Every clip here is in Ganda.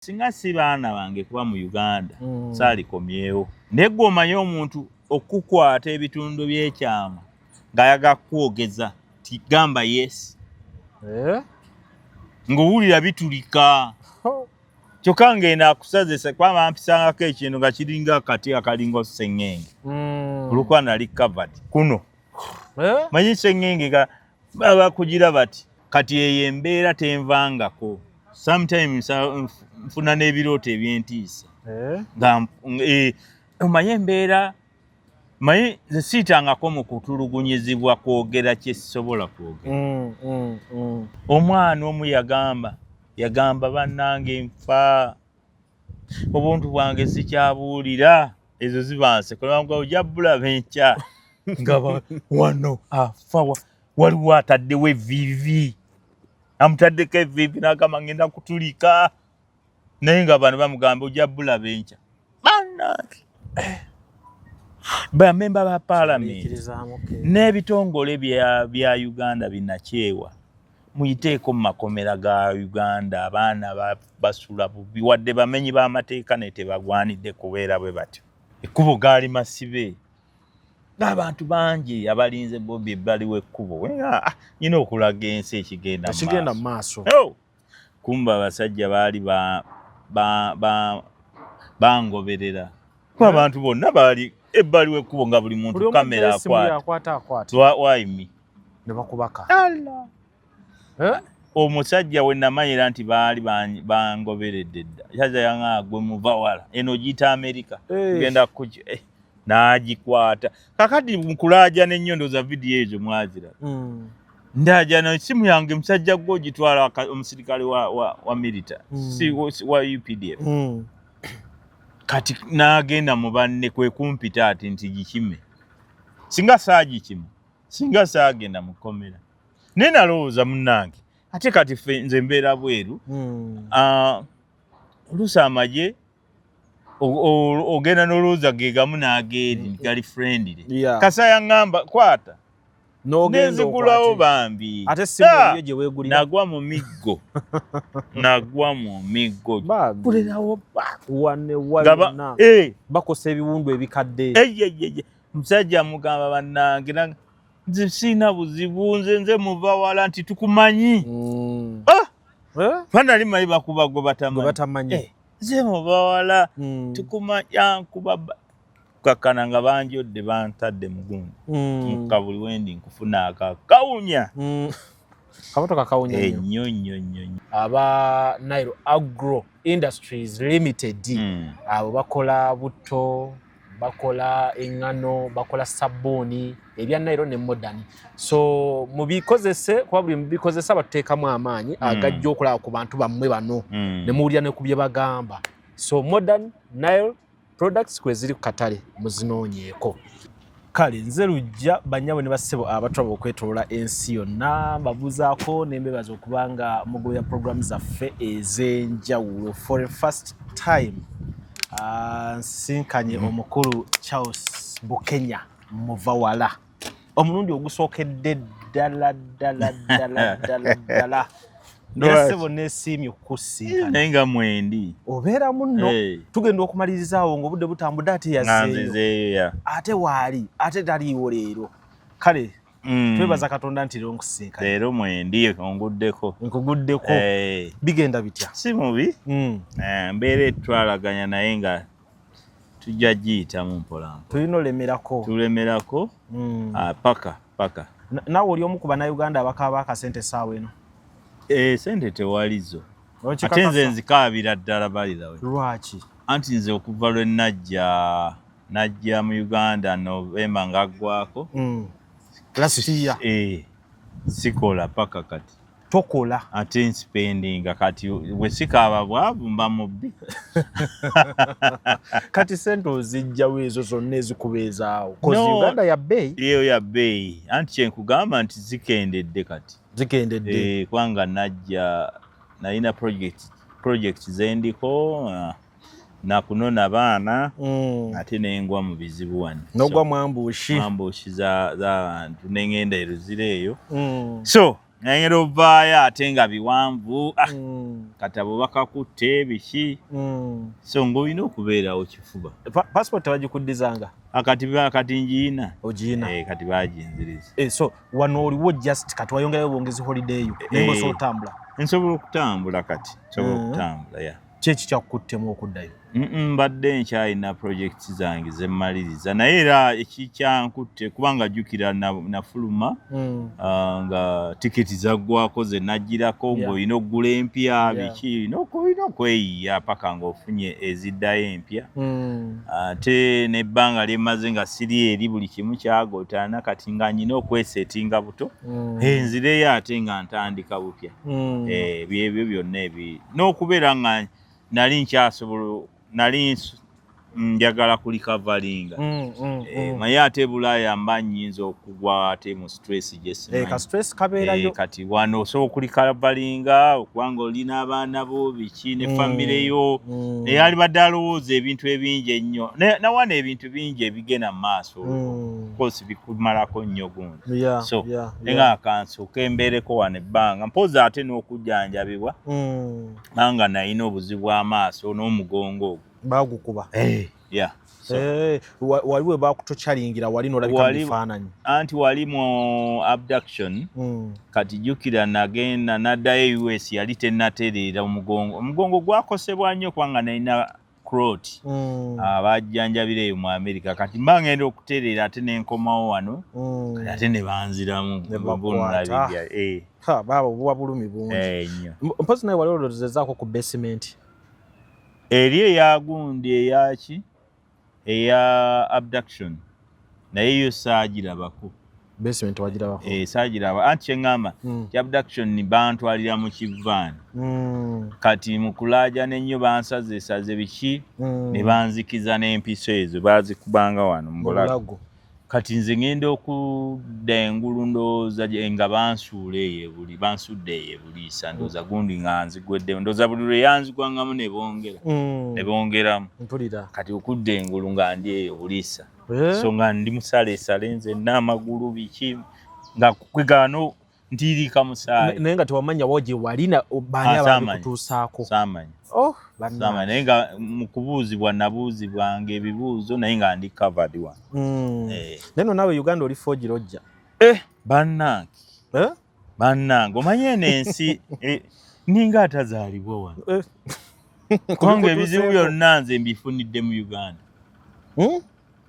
Singa si baana bange kuba mu Uganda, saalikomyewo. Naye gwe omanyi omuntu okukwata ebitundu by'ekyama ng'ayagala kukwogeza ti gamba yes. Eh? Ng'owulira bitulika. Ho. Kyokka ng'eno akusazesa kuba bampisangako ekintu nga kiringa akati akalinga sseŋŋenge. Olwokuba nali covered kuno. Eh? Manyi sseŋŋenge nga bakugira bati, kati eyo embeera tenvangako. Sometimes nfuna n'ebirooto eby'entiisa. Eh? Nga omanyi embeera, manyi nze siitangako mu kutulugunyizibwa kwogera kye sisobola kwogera. Omwana omu yagamba bannange nfa, obuntu bwange sikyabuulira, ezo ziba nseko. Ne bamugamba ojja bulaba enkya nga wano afa, waliwo ataddewo evviivi, amutaddeko evviivi n'agamba ngenda kutulika, naye nga bano bamugamba ojja bulaba enkya. Bannange, bamemba ba paalamenti Bikirizaamu ke. n'ebitongole bya Uganda binakyewa, muyiteeko mu makomera ga Uganda, abaana basula bubi, wadde bamenyi b'amateeka naye tebagwanidde kubeera bwe batyo. Ekkubo gaali masibe, ng'abantu bangi abalinze Bobi ebbali w'ekkubo. Nyina okulaga ensi ekigenda mu Ekigenda mu maaso. maaso. Oh! Kumba abasajja baali bangoberera. Kuba abantu bonna baali ebbali w'ekkubo nga buli muntu Buli omu kamera ajjayo essimu ye akwata. akwata akwata. Why me? Ne bakubaka. Allah. Eh? Omusajja we namanyira nti baali bangoberedde dda. Yaza yaŋŋamba gwe muva wala. Eno ogiyita Amerika. Eh. Genda kuki. N'agikwata. Kakati nkulaajana ennyo, ndowooza vidiyo ezo mwaziraba. Ndaajana essimu yange, musajja gwe ogitwala omusirikale wa military. Si wa UPDF. Kati n'agenda mu banne kwe kumpita ati nti gikime. Singa saagikima, singa saagenda mu kkomera. Naye nalowooza munnange, ate kati ffe nze mbeera bweru. Oluusi amagye ogenda n'olowooza ge gamu n'ageeri gali friendly. Kasa yaŋŋamba kwata. N'ogenda Nenzigulawo okwate. bambi. Ate essimu eyo gye weegulira. Nagwa mu miggo. Nagwa mu miggo. Bambi. Pulirawo ba. Wane wa Nga yonna. Bakosa ebiwundu ebikadde. Ey. Musajja mugamba bannange, nze sirina buzibu, nze muva wala nti tukumanyi. Ah! Eh? Fa nali manyi bakuba gwe batamanyi. Gwe batamanyi. Nze muva wala, tukumanyi, ankuba kukakkana nga banjodde bantadde mugundi. Mukka buli wendi nkufuna akakawunya. Kamotoka kawunya nnyo. Nnyo, nnyo, nnyo, nnyo. Aba Nile Agro Industries Limited. Abo bakola butto, bakola eŋŋano, bakola sabbuuni, ebya Nile ne Modern. So mubikozese kuba buli mubikozesa batuteekamu amaanyi agajja okulaba ku bantu bammwe bano. Ne muwulira ne ku bye bagamba. So Modern Nile products kwe ziri ku katale, muzinoonyeeko. Kale nze Lujja, bannyabo ne bassebo abatulaba okwetoloola ensi yonna, mbabuuzaako ne mbebaza okuba nga mugoberera programu zaffe ez'enjawulo. For the first time, nsinkanye omukulu Charles Bukenya Muvawala, omulundi ogusookedde ddala ddala ddala ddala ddala. Era Lwaki? ssebo neesiimye okukusinkana. Naye nga mwendi. Obeera munno. Tugenda okumaliriza awo ng'obudde butambudde ate Nga yazzeeyo. nzizeeyo ya. Ate waali, ate taliiwo leero. Kale twebaza Katonda nti leero nkusinkanye. Leero mwendi onguddeko. Nkuguddeko. Bigenda bitya? Si mubi. Mbeera etwalaganya naye nga tujja giyitamu mpola mpola. Tulina olemerako. Tulemerako. Paka paka. Naawe oli omu ku Bannayuganda abakaaba akasente essaawa eno? Sente tewalizo. Okikakasa? Ate nze nzikaabira ddala balirawe. Lwaki? Anti nze okuva lwe najja mu Uganda Novemba ng'aggwako. Last year. Sikola paka kati. Tokola. Ate nspendinga kati bwe sikaaba bwavu mba mubbi. Kati sente ozijjawo ezo zonna ezikubeezaawo? 'Cause No. Uganda ya bbeeyi. Eyo ya bbeeyi. Anti kye nkugamba nti zikendedde kati. Zikendedde. Kubanga najja nalina project zendiko, nakunona baana, ate nengwa mu bizibu wano. N'ogwa So, mu ambush. Mu ambush z'abantu nengenda e Luzira eyo. So Ngenda ovaayo ate nga biwanvu, ah, katabo bakakutte biki. So ng'olina okubeerawo kifuba. Passport tebagikuddizanga? Kati ngiina. Ogiina? Eh, kati baginziriza. Eh, so wano oliwo just kati wayongerayo bwongezi holiday yo, naye nga osobola otambula? Nsobola okutambula kati, nsobola okutambula, yeah. Ki ekikyakukuttemu okuddayo? Mbadde nkyalina projects zange zemmaliriza, naye era ekikyankutte kubanga jjukira nafuluma nga tiketi zaggwako ze nagirako, ng'olina okugula empya, biki, olina okweyiya paka ng'ofunye eziddayo empya. Ate n'ebbanga lyemmaze nga siri eri, buli kimu kyagotaana. Kati nga nyina okwesetinga buto, nzireyo ate nga ntandika bupya. Byebyo byonna ebi n'okubeera nga nali nkyasobola, nali njagala kurecoveringa. Naye ate Bulaaya mba nnyinza okugwa ate mu stress gye simanyi. Ka stress kabeerayo. Kati wano osobola okurecoveringa okubanga olina abaana bo, biki, ne famire yo. Naye alibadde alowooza ebintu ebingi ennyo. Nawano ebintu bingi ebigenda mu maaso, course bikumalako nnyo gundi. So nga kansooke embeereko wano ebbanga, mpozi ate n'okujjanjabibwa, kubanga nalina obuzibu bw'amaaso n'omugongo ogwo. Bagukuba? Yeah. So, Wali we bakutorturingira wali n'olabika mu bifaananyi? Anti wali mu abduction. Kati jjukira nagenda naddayo US, yali tennatereera omugongo. Omugongo gwakosebwa nnyo kubanga nalina clot. Bajjanjabira eyo mu America. Kati mba ngenda okutereera ate nenkomawo wano, kati ate ne banziramu. Ne bakwata. Eh. Ha, baaba buba bulumi bungi. Eh, nnyo. Mpozi naye wali olowoozezaako ku basement? Eri eyagundi eyaki, eya abduction, naye yo saagirabako. Basement wagirabako? Eh, saagiraba. Anti kyeŋŋamba ti abduction bantwalira mu kivaani. Kati mu kulaajana ennyo bansaze esaze biki, ne banzikiza n'empiso ezo baazikubanga wano mu bulago. Bulago. Kati nze ŋŋenda okudda engulu, ndowooza nga bansuula eyo ebuli, bansudde eyo ebuliisa, ndowooza gundi nga nzigwedde, ndowooza buli lwe yanzigwangamu ne bongera, ne bongeramu. Mpulira. Kati okudda engulu nga ndi eyo buliisa. So nga ndi musaleesale nze n'amagulu biki, nga kwegaano ntiiriika musaayi. Naye nga tewamanya wa gye wali na baani Ah, saamanya. ababikutuusaako? Saamanya. Oh, Saamanya, bannange. naye nga mu kubuuzibwa nabuuzibwanga ebibuuzo, naye nga ndi covered wano. Eh. Naye no naawe Uganda oli fogira ojja. Eh, bannange. Eh? Bannange, omanye eno ensi, ninga atazaalibwa wano, kubanga ebizibu byonna nze mbifunidde mu Uganda.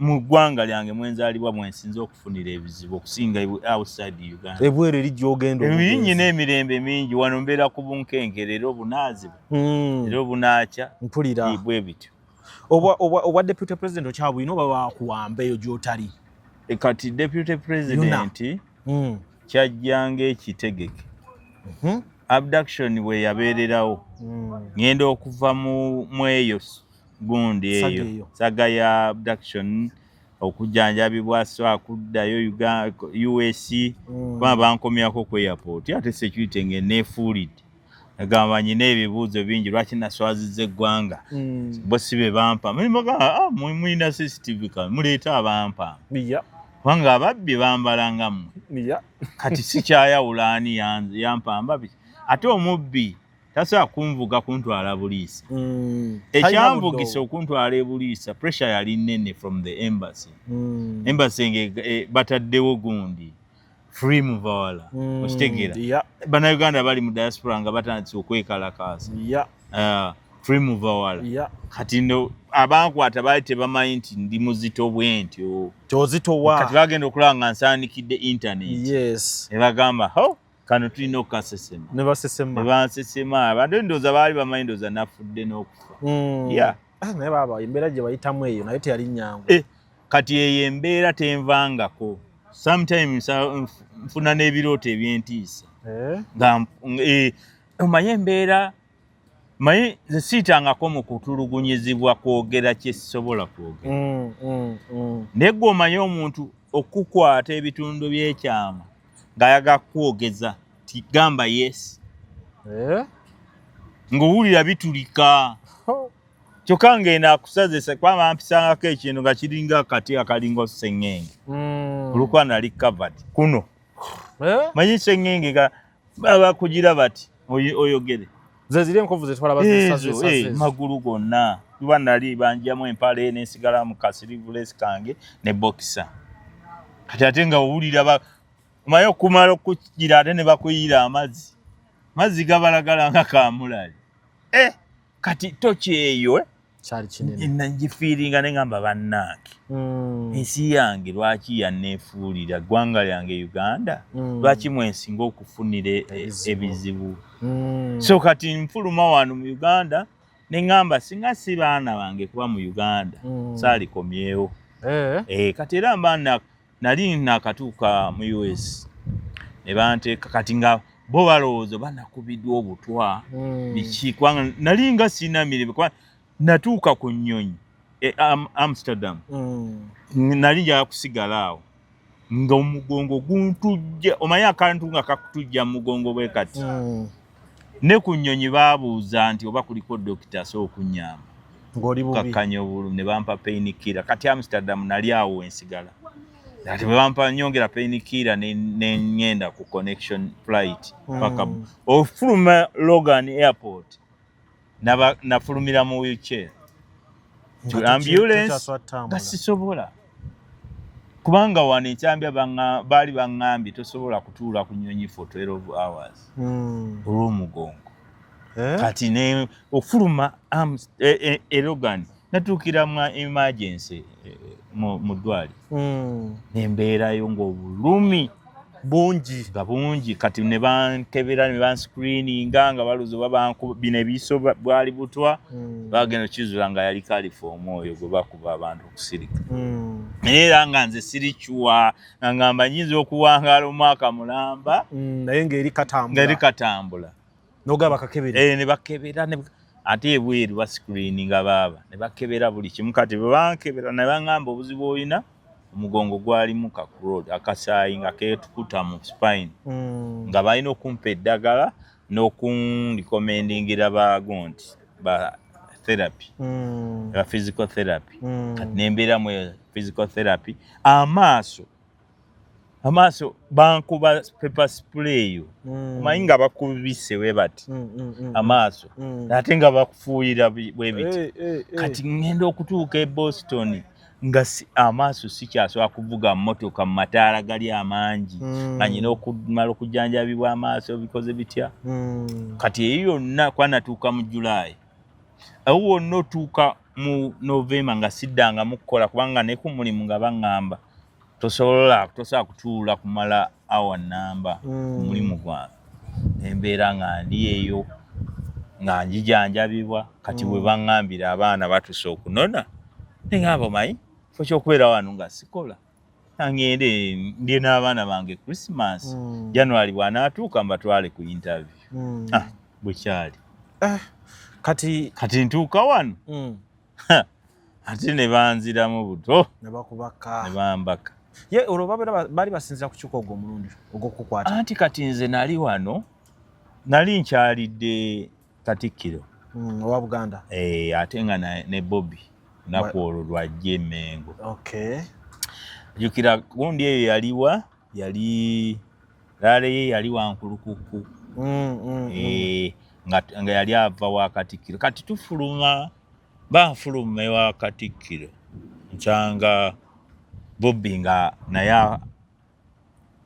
Mu ggwanga lyange mwenzaalibwa mwensinza okufunira ebizibu okusinga outside Uganda. Ebweru eri gy'ogenda Ebingi obugenzi. N'emirembe mingi. Wano mbeera ku bunkenke, era obunaazibwa, era obunaakya. Mpulira. Bwe bityo. Obwa deputy president okyabulina oba bakuwamba eyo gy'otali? E, kati deputy president kyajjanga ekitegeke. Abduction bwe yabeererawo, ngenda okuva mu eyo gundi Saga eyo eyo. Saga ya abduction, okujjanjabibwa, so akuddayo US, kuba bankomyako ku airport, ate security ng'eneefuulidde, agamba nyina ebibuuzo bingi, lwaki naswazizza eggwanga? Bo si be bampa. Mugamba, "Ah, mulina CCTV, muleete abampa, kubanga ababbi bambala nga mmwe." Kati sikyayawula ani yampamba biki. Ate omubbi tasobola kunvuga kuntwala buliisa. Ekyanvugisa okuntwala ebuliisa, pressure yali nnene from the embassy. Embassy nga bataddewo gundi, "Free Muvawala." Okitegeera? Bannayuganda bali mu diaspora nga batandise okwekalakaasa, "Free Muvawala." Kati no abankwata baali tebamanyi nti ndi muzito bwe ntyo. Kyozitowa. Kati bagenda okulaba nga nsaanikidde internet, ne bagamba, "Ho, kano tulina okukasesema." Ne basesema. Ne bansesema. Abantu ndowooza baali bamanyi, ndowooza nafudde n'okufa. Yeah. Ah, naye baaba embeera gye bayitamu eyo naye teyali nnyangu. Eh, kati eyo embeera tenvangako. Sometimes nfuna n'ebirooto ebyentiisa. Nga omanye embeera, manyi nze siitangako mu kutulugunyizibwa kwogera kye sisobola kwogera. Naye gwe omanye omuntu okukwata ebitundu by'ekyama ng'ayagala kukwogeza ti gamba yes, ng'owulira bitulika. Kyokka ng'eno akusazesa, kuba bampisangako ekintu nga kiringa akati akalinga seŋŋenge. Olwokuba nali covered kuno, manyi seŋŋenge nga Bakugira bati oyogere. Ze ziri enkovu zetwalaba. Ezo magulu gonna kuba nali banjamu empale, nensigala mu ka sleeveless kange ne boxer. Kati ate nga owulira, omanyi okumala okugira, ate ne bakuyira amazzi, mazzi gabalagala nga kamulali. Kati toki eyo Kyali kinene. Ngifiiringa, neŋamba, bannange, ensi yange lwaki yanneefuulira? Ggwanga lyange Uganda, lwaki mwensinga okufunira ebizibu? So kati nfuluma wano mu Uganda, neŋŋamba singa si baana bange kuba mu Uganda, saalikomyewo. Kati era mba nali nakatuuka mu US, ne banteeka. Kati nga bo balowooza banakubiddwa obutwa, biki, kubanga nali nga sirina mirembe, kuba natuuka ku nnyonyi e Amsterdam, nali njagala kusigala awo nga omugongo guntujja. Omanyi akantu nga kakutujja mu mugongo bwe kati. Ne ku nnyonyi baabuuza nti oba kuliko dokita asobola okunnyamba. Ng'oli bubi. Kakkanya obulumi, ne bampa painkiller. Kati Amsterdam nali awo wensigala. Kati bwe bampa nyongera painkiller, ne ŋŋenda ku connection flight paka ofuluma Logan Airport. Nafulumira mu wheelchair. Nga Ambulance tokyasobola kutambula. Nga sisobola, kubanga wano ekyambya baali baŋŋambye tosobola kutuula ku nnyonyi for 12 hours olw'omugongo. Kati ne ofuluma e Logan, natuukira mu emergency mu ddwaliro, nembeerayo ng'obulumi bungi. Nga bungi. Kati ne bankebera, ne banscreeninga nga balowooza oba bino ebiso bwali butwa. Bagenda okizula nga yali chloroform oyo gwe bakuba abantu okusirika. Naye era nga nze siricuwa, nga ngamba nyinza okuwangaala omwaka mulamba. Naye ng'eri Nga katambula. eri katambula. N'ogaba kakebere. Ne bakebera ate ebweru bascreeninga baaba ne bakebera buli kimu. Kati bwe bankebera ne baŋŋamba obuzibu olina omugongo gwalimu ka clot, akasaayi nga keetukuta mu spine, nga balina okumpa eddagala n'okunrecommendingira bagonti ba therapy, ba physical therapy. Kati nembeeramu eyo physical therapy. Amaaso bankuba pepper spray eyo, omanyi nga bakubise bwe bati amaaso, ate nga bakufuuyira bwe biti. Kati ŋŋenda okutuuka e Boston nga amaaso sikyasobola kuvuga mmotoka mu mataala gali amangi, nga nyina okumala okujjanjabibwa amaaso bikoze bitya. Kati eyo yonna kuba natuuka mu July, awo wonna otuuka mu November nga siddangamu kukola, kubanga ne ku mulimu nga baŋŋamba tosobola kutuula kumala awa namba ku mulimu gwange. Nembeera nga ndi eyo nga njijanjabibwa. Kati bwe baŋŋambira abaana batuuse okunona, neŋŋamba, omanyi kifo kyokubeera wano nga sikola, angende ndye n'abaana bange Christmas. January bw'anaatuuka mbatwale ku interview. Ah, bwekyali. Kati Kati ntuuka wano, ate ne banziramu buto. Ne bakubaka. Ne bambaka. Ye olwo babeera baali basinzira ku kyuka ogwo omulundi ogw'okukwata? Anti kati nze nali wano, nali nkyalidde Katikkiro owa Buganda. Ate nga ne Bobi lunaku olwo lwajja Emmengo. Jjukira gundi eyo yaliwa, yali rally ye yali Wankulukuku. Nga yali ava wa Katikkiro. Kati tufuluma, banfuluma ewa Katikkiro, nsanga Bobi nga naye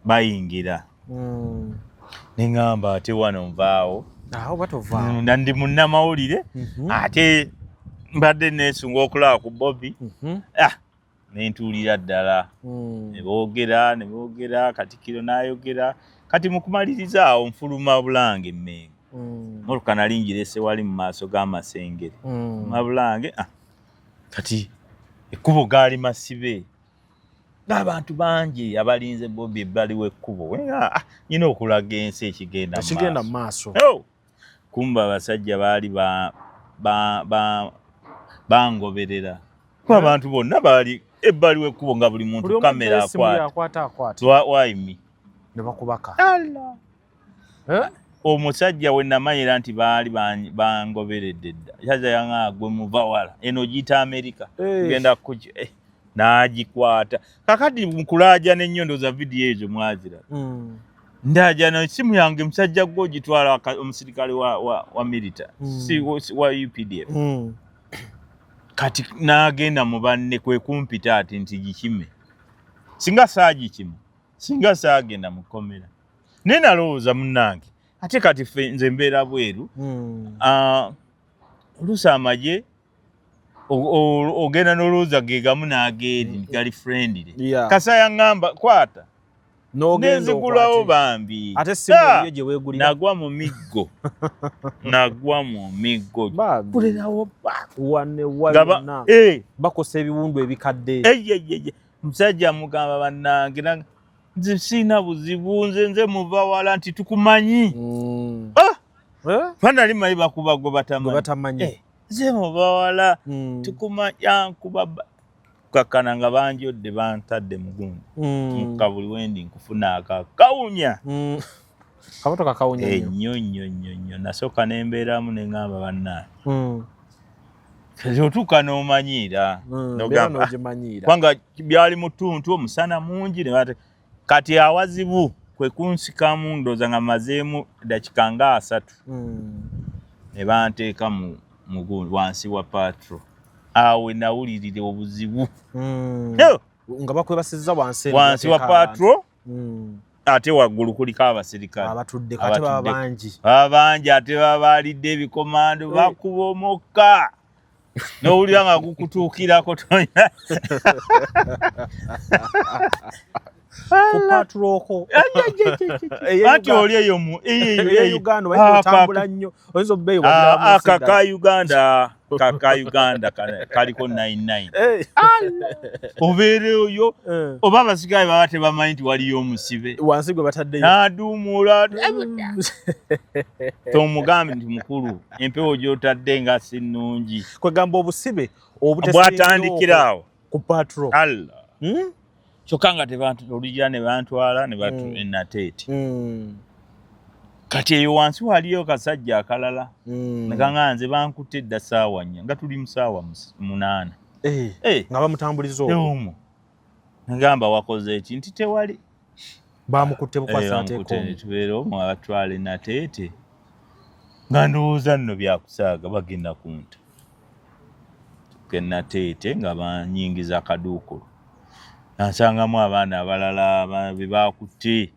bayingira. Neŋŋamba ate wano nvaawo. Awo batovaawo. Nga ndi munnamawulire, ate mbadde neesunga okulaba ku Bobi. Ah, nentuulira ddala. Ne boogera, ne boogera, Katikkiro n'ayogera. Kati mu kumaliriza awo nfuluma Bulange Mmengo. Motoka nali ngirese wali mu maaso g'amasengere. Mabulange, ah, kati ekkubo gaali masibe ng'abantu bangi abalinze Bobi ebbali w'ekkubo. Ah, nyina okulaga ensi ekigenda mu ekigenda mu maaso. Maaso. Oh! Kumba abasajja baali bangoberera, kuba abantu bonna baali ebbali w'ekkubo nga buli muntu Buli omu kamera aggyayo essimu ye. akwata. Akwata akwata. Waimi. Ne bakubaka. Eh? Omusajja we namanyira nti baali bangoberedde dda, yaza yaŋaa, gwe muva wala, eno giyita Amerika. Tugenda kuki n'agikwata. Kakati mukulaajana ennyo, ndowooza vidiyo ezo mwazira. Ndajana esimu yange, musajja gwe ogitwala omusirikale wa milita, si wa UPDF. Kati n'agenda mu banne kwe kumpita ati nti gikime. Singa saagikima, singa saagenda mu kkomera. Naye nalowooza, munnange, ate kati ffe nze mbeera bweru. Ah, oluusi amagye ogenda n'olowooza ge gamu n'ageeri gali friendly. Kasa yaŋŋamba kwata, n'ogenda nenzigulawo okwate. Bambi. Ate simu Ah! eyo gye weegulira. Nagwa mu miggo, nagwa mu miggo. Bambi. Pulirawo wane wa nga yonna eh, bakosa ebiwundu ebikadde. Eyeyeye, musajja mugamba, bannange, nze siina buzibu, nze muva wala, nti tukumanyi. Ah! Eh? Fanali manyi bakuba gwe Gwe batamanyi. batamanyi. Eh, nze muva wala, tukumanyi. Ankuba kakkana nga banjodde, bantadde mugundi mukabuli wendi nkufuna akakawunya. Kamotoka kawunya nnyo. Ennyo nnyo nnyo nnyo. Nasooka nembeeramu, neŋŋamba, bannange, kati otuuka n'omanyiira. Mbeera N'ogamba, "Ah, n'ogimanyiira. Kubanga byali mu ttuntu, omusana mungi ne kati awazibu kwe kunsikamu, ndowooza nga mazeemu dakika nga 30, ne banteeka mu mugundi wansi wa patrol. Awo nawulirira obuzibu. Yo! Nga bakwebasizza wansi eno, Wansi wa bateeka abantu. patrol, ate waggulu kuliko abasirikale. Abatudde ate baba Abatudde. bangi. Baba bangi, ate baba balidde ebikomando. Bakuba omukka n'owulira nga gukutuukirako, tonya. Ku patrol ko. Anti oli eyo mu Eyo Uganda oyinza otambula nnyo, oyinza obbeeyo wagira mu nsi aka endala. Ka Uganda, ka Uganda kaliko 99. Obeera oyo oba abasirikale baba tebamanyi nti waliyo omusibe wansi gwe bataddeyo. N'aduumula, tomugambe nti mukulu, empewo gy'otadde nga si nnungi. Kwegamba obusibe Bwatandikira awo ku patrol. Allah. Kyokka nga olujja ne bantwala ne batu enateete. Kati eyo wansi waliyo kasajja akalala, nekanga nze bankutte edda saawa 4, nga tuli mu saawa 8. Eh, nga bamutambuliza okwo. Omwo negamba, wakoze eki? Nti tewali. Bamukutte bukwasa Bamukutte. ateeka omwo. Netubeera omwo, abatwala enateete, nga ndowooza nno byakusaaga, bagenda kunta. Kenateete nga banyingiza akaduukulu, nansangamu abaana abalala be bakutte,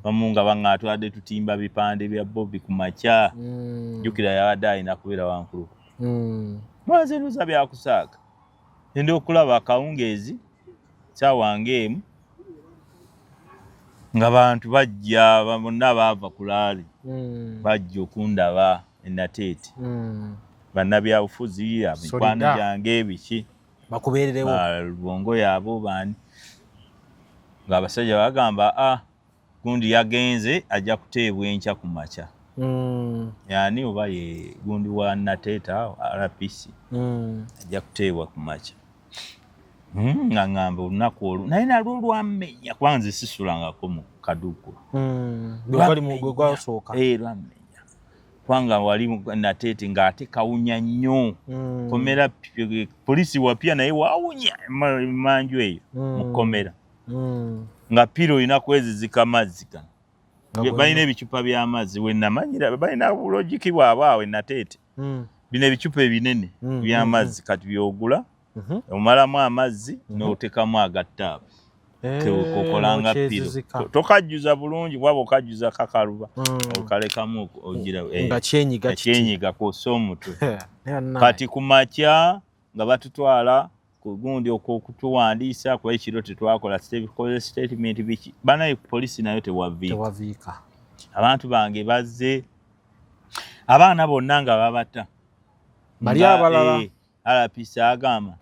bamu nga baŋŋa twadde tutimba bipande bya Bobi ku makya. Jjukira yabadde alina kubeera wankuluku. Mwanze ndowooza byakusaaga, enda okulaba akawungeezi saawa ng'emu nga bantu bajja bonna baava ku rally, bajja okundaba enateete, bannabyabufuzi, mikwano Solida. gyange, biki. Bakubeererewo. Lubongo yaabo bani, ng'abasajja bagamba, a gundi yagenze, ajja kuteebwa enkya ku makya. Yani oba ye gundi wa Nateeta RPC, ajja kuteebwa ku makya. Nga ŋŋamba olunaku olwo naye nalwo lwammenya, kubanga nze sisulangako mu kaduukulu. Gwe gwasooka. Eh, lwammenya kubanga wali Nateete ng'ate kawunya nnyo. Komera polisi wapya, naye wawunya emanju eyo mu kkomera, nga piro olina kwezizika mazzi gano. Nga gwonna- Balina ebicupa by'amazzi, wenamanyira balina bulogiki bwabwe awo enateete. Bino ebicupa ebinene by'amazzi, kati byogula, omalamu amazzi n'otekamu agattaapu, kokolanga piro. Nokyezizika. Tokajjuza bulungi, bwaba okajjuza kakaluba, okalekamu ogira Nga kyenyiga kiti. Kyenyiga kwosa omutwe. Naye bannange. Kati ku makya nga batutwala ku gundi okwokutuwandiisa, kuba ekiro tetwakola koze statement biki, banaye polisi nayo tewaviika. Tewaviika. Abantu bange bazze, abaana bonna nga babata. Bali Nga, abalala. RPC agamba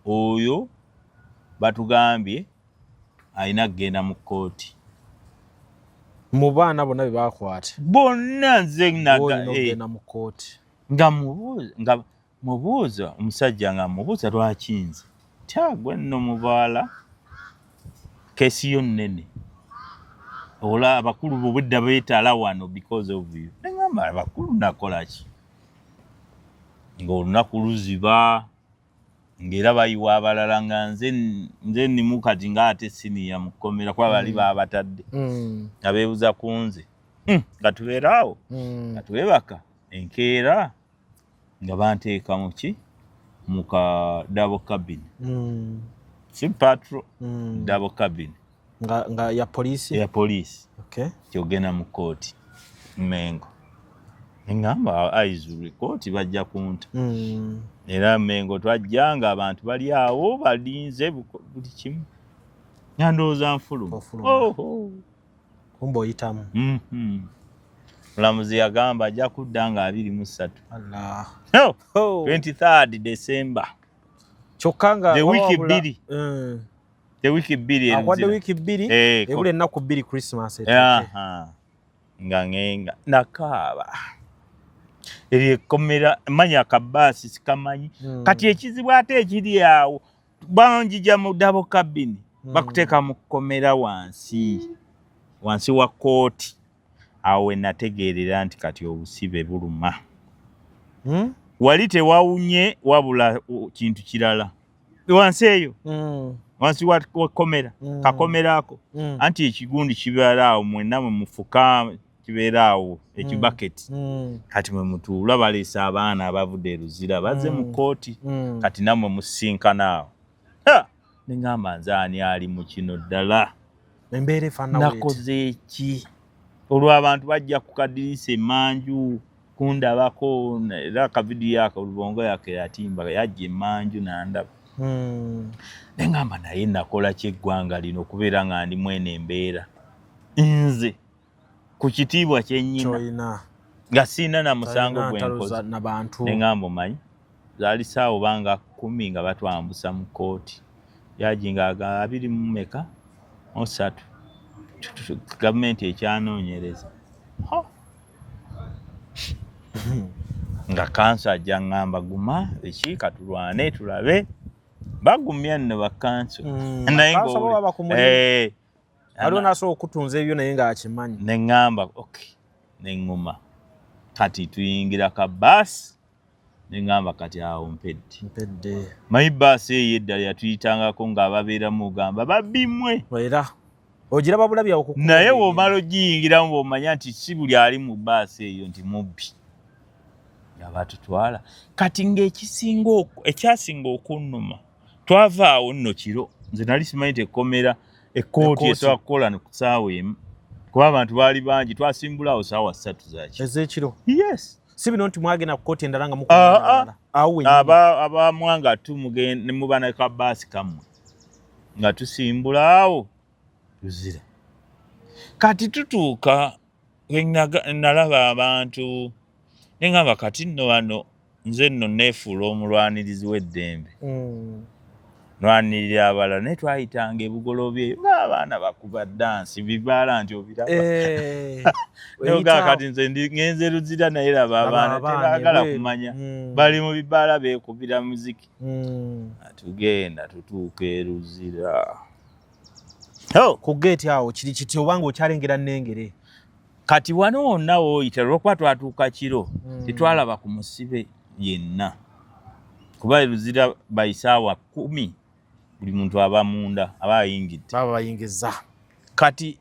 oyo batugambye alina kugenda mu kkooti. Mu baana bonna be bakwata, bonna nze naga olina okugenda mu kkooti. Nga mubuuza omusajja, nga mubuuza lwaki nze, tyagwe nno mubaala, case yo nnene, ola abakulu bobwedda beetala wano because of you. Neŋamba, abakulu nakola ki? Ng'olunaku luziba. Ng'era bayiwa abalala, nga nze nnimu kati ng'ate senior mu kkomera, kuba bali babatadde nga beebuza ku nze. Nga tubeera awo, nga twebaka enkeera nga banteeka mu ki, mu ka double cabin, si patrol, double cabin. Nga ya poliisi? Ya poliisi. Okay. Kyogenda mu kooti Mengo, eŋŋamba aizuri kooti bajja kunta. Era Mengo twajja nga abantu bali awo balinze buli kimu, nga ndowooza nfuluma. Ofuluma. Oho. Kumba oyitamu. Mulamuzi yagamba ajja kudda nga 23. Allah. Oh, Oh. 23 December. Kyokka nga The wiki wabula- 2. The wiiki 2 Akwadde eruzira. wiiki 2. Eh, Ebula ennaku 2 Christmas etuuke. Aha. Nga ngenga nakaaba eryo ekkomera, manya akabaasi sikamanyi. Kati ekizibu ate ekiri awo, banjija mu double cabin, bakuteeka mu kkomera wansi wansi wa kooti. Awo we nategeerera nti kati obusibe buluma. Wali tewawunye wabula kintu kirala wansi eyo, wansi wa kkomera, kakomera ako. Anti ekigundi kibeera awo, mwenna mwe mufuka, kibeera awo ekibaketi. Kati mwe mutuula, baleese abaana abavudde e Luzira bazze mu kooti. Kati nammwe musinkana awo. Ha! Ne ŋŋamba nze ani ali mu kino ddala? Embeera efaanana bw'eti. Nakoze eki? Olwo abantu bajja ku kadirisa emmanju kundabako, era akavidiyo ako Lubongo yake yatimba, yajja emmanju nandaba. Ne ŋŋamba naye nakola ki eggwanga lino okubeera nga ndi mwene embeera, nze ku kitiibwa kyennyina Ky'olina. nga siina na musango Talina gwe ntalo nkoze. Na bantu. Ne ŋŋamba omanyi zaali ssaawa obanga 10 nga batwambusa mu kkooti, jaji ng'aga 23, gavumenti ekyanoonyereza. Ho! Nga kanso ajja ŋŋamba guma eki, katulwane tulabe, bagumya nno bakanso. Naye Kanso bo ng'owuli- baba ku mulimu. Eh, Waliwo n'asobola okutunza ebyo naye ng'akimanyi. Ne ŋŋamba okay, ne ŋŋuma. Kati tuyingira ka baasi, ne ŋŋamba kati awo mpedde. Mpedde. Manyi baasi eyo eddala yatuyitangako ng'ababeeramu ogamba babbimwe. Era ogiraba bulabi awo ku kkubo Naye ng'egenda. bw'omala ogiyingiramu bw'omanya nti si buli ali mu baasi eyo nti mubbi, nga batutwala. Kati ng'ekisinga ekyasinga okunnuma, twava awo nno kiro, nze nali simanyi nti ekkomera ekkooti Ekkooti. esobola kukola ku ssaawa 1, kuba abantu baali bangi. Twasimbula awo ssaawa 3 zaki. Ez'ekiro? Yes. Si bino nti mwagenda ku kkooti endala nga Ah, mukuaa awo wennyini. Abamwanga tu ne muba ne kabaasi kammwe, nga tusimbula awo Luzira. Kati tutuuka we nalaba abantu, ne ŋŋamba kati nno wano nze nno neefuula omulwanirizi w'eddembe, nwanirira abalala. Naye twayitanga ebugoloobi eyo ng'abaana bakuba ddansi bibaala nti obiraba. Eh, Naye ogamba eyita- kati nze ngenze Luzira, naye laba Laba abaana abaana tebaagala ebweru. kumanya, bali mu bibaala beekubira muziki. Tugenda tutuuka e Luzira. Oh! Ku geeti awo kiri kiti obanga okyalengera nnengere? Kati wano wonna wooyita, olwokuba twatuuka kiro, tetwalaba ku musibe yenna, kuba e Luzira bayisaawa 10 buli muntu aba munda, aba ayingidde. Baba bayingiza. Kati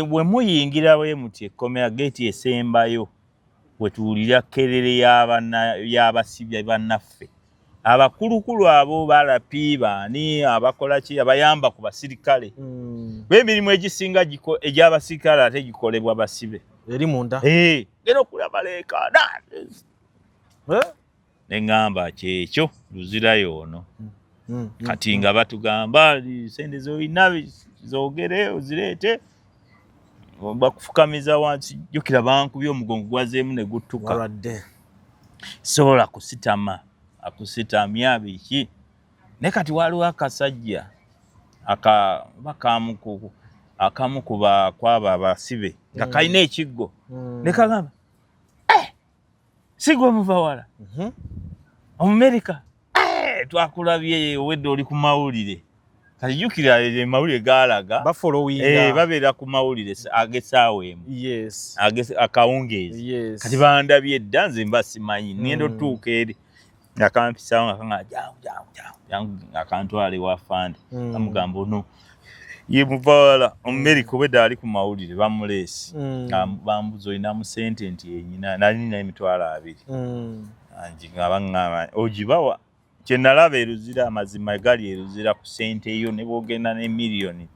bwe muyingira bwe muti ekkomera, geeti esembayo wetuwulira kerere y'abasibya bannaffe abakulukulu abo balapi baani abakola ki abayamba ku basirikale, b'emirimu egisinga egy'abasirikale ate gikolebwa basibe. Eri munda. Eh, genda okulaba leekaana. Eh? Ne ŋŋamba kyekyo Luzirayo ono. Kati nga batugamba sente z'olina zoogere ozireete, bakufukamiza wansi. Jjukira bankubye omugongo gwazeemu ne guttuka. Walwadde. Sobola kusitama, akusitamya biki. Naye kati waliwo akasajja aka bakamu akamu ku kwabo abasibe nga kalina ekiggo, ne kagamba, "Eh, si gwe muva wala, Omumerika? Eh, twakulabye owedde oli ku mawulire." Kati jjukira amawulire gaalaga Bafollowinga. Eh, babeera ku mawulire ag'essaawa 1, akawungeezi. Kati bandabye edda, nze mba simanyi, ngenda otuuka eri. Nga kampisawo nga kanga jangu jangu jangu jangu, nga kantwala ewa fande. Kamugamba ono ye muvawala omumerika, obwedda ali ku mawulire, bamuleesi. Nga bambuza, olinamu sente? Nti enyina, nali nina 20,000. Angi nga baŋŋamba ogibawa. Kye nalaba eruzira, amazima gali eruzira, ku sente eyo ne bwogenda ne 5 miliyoni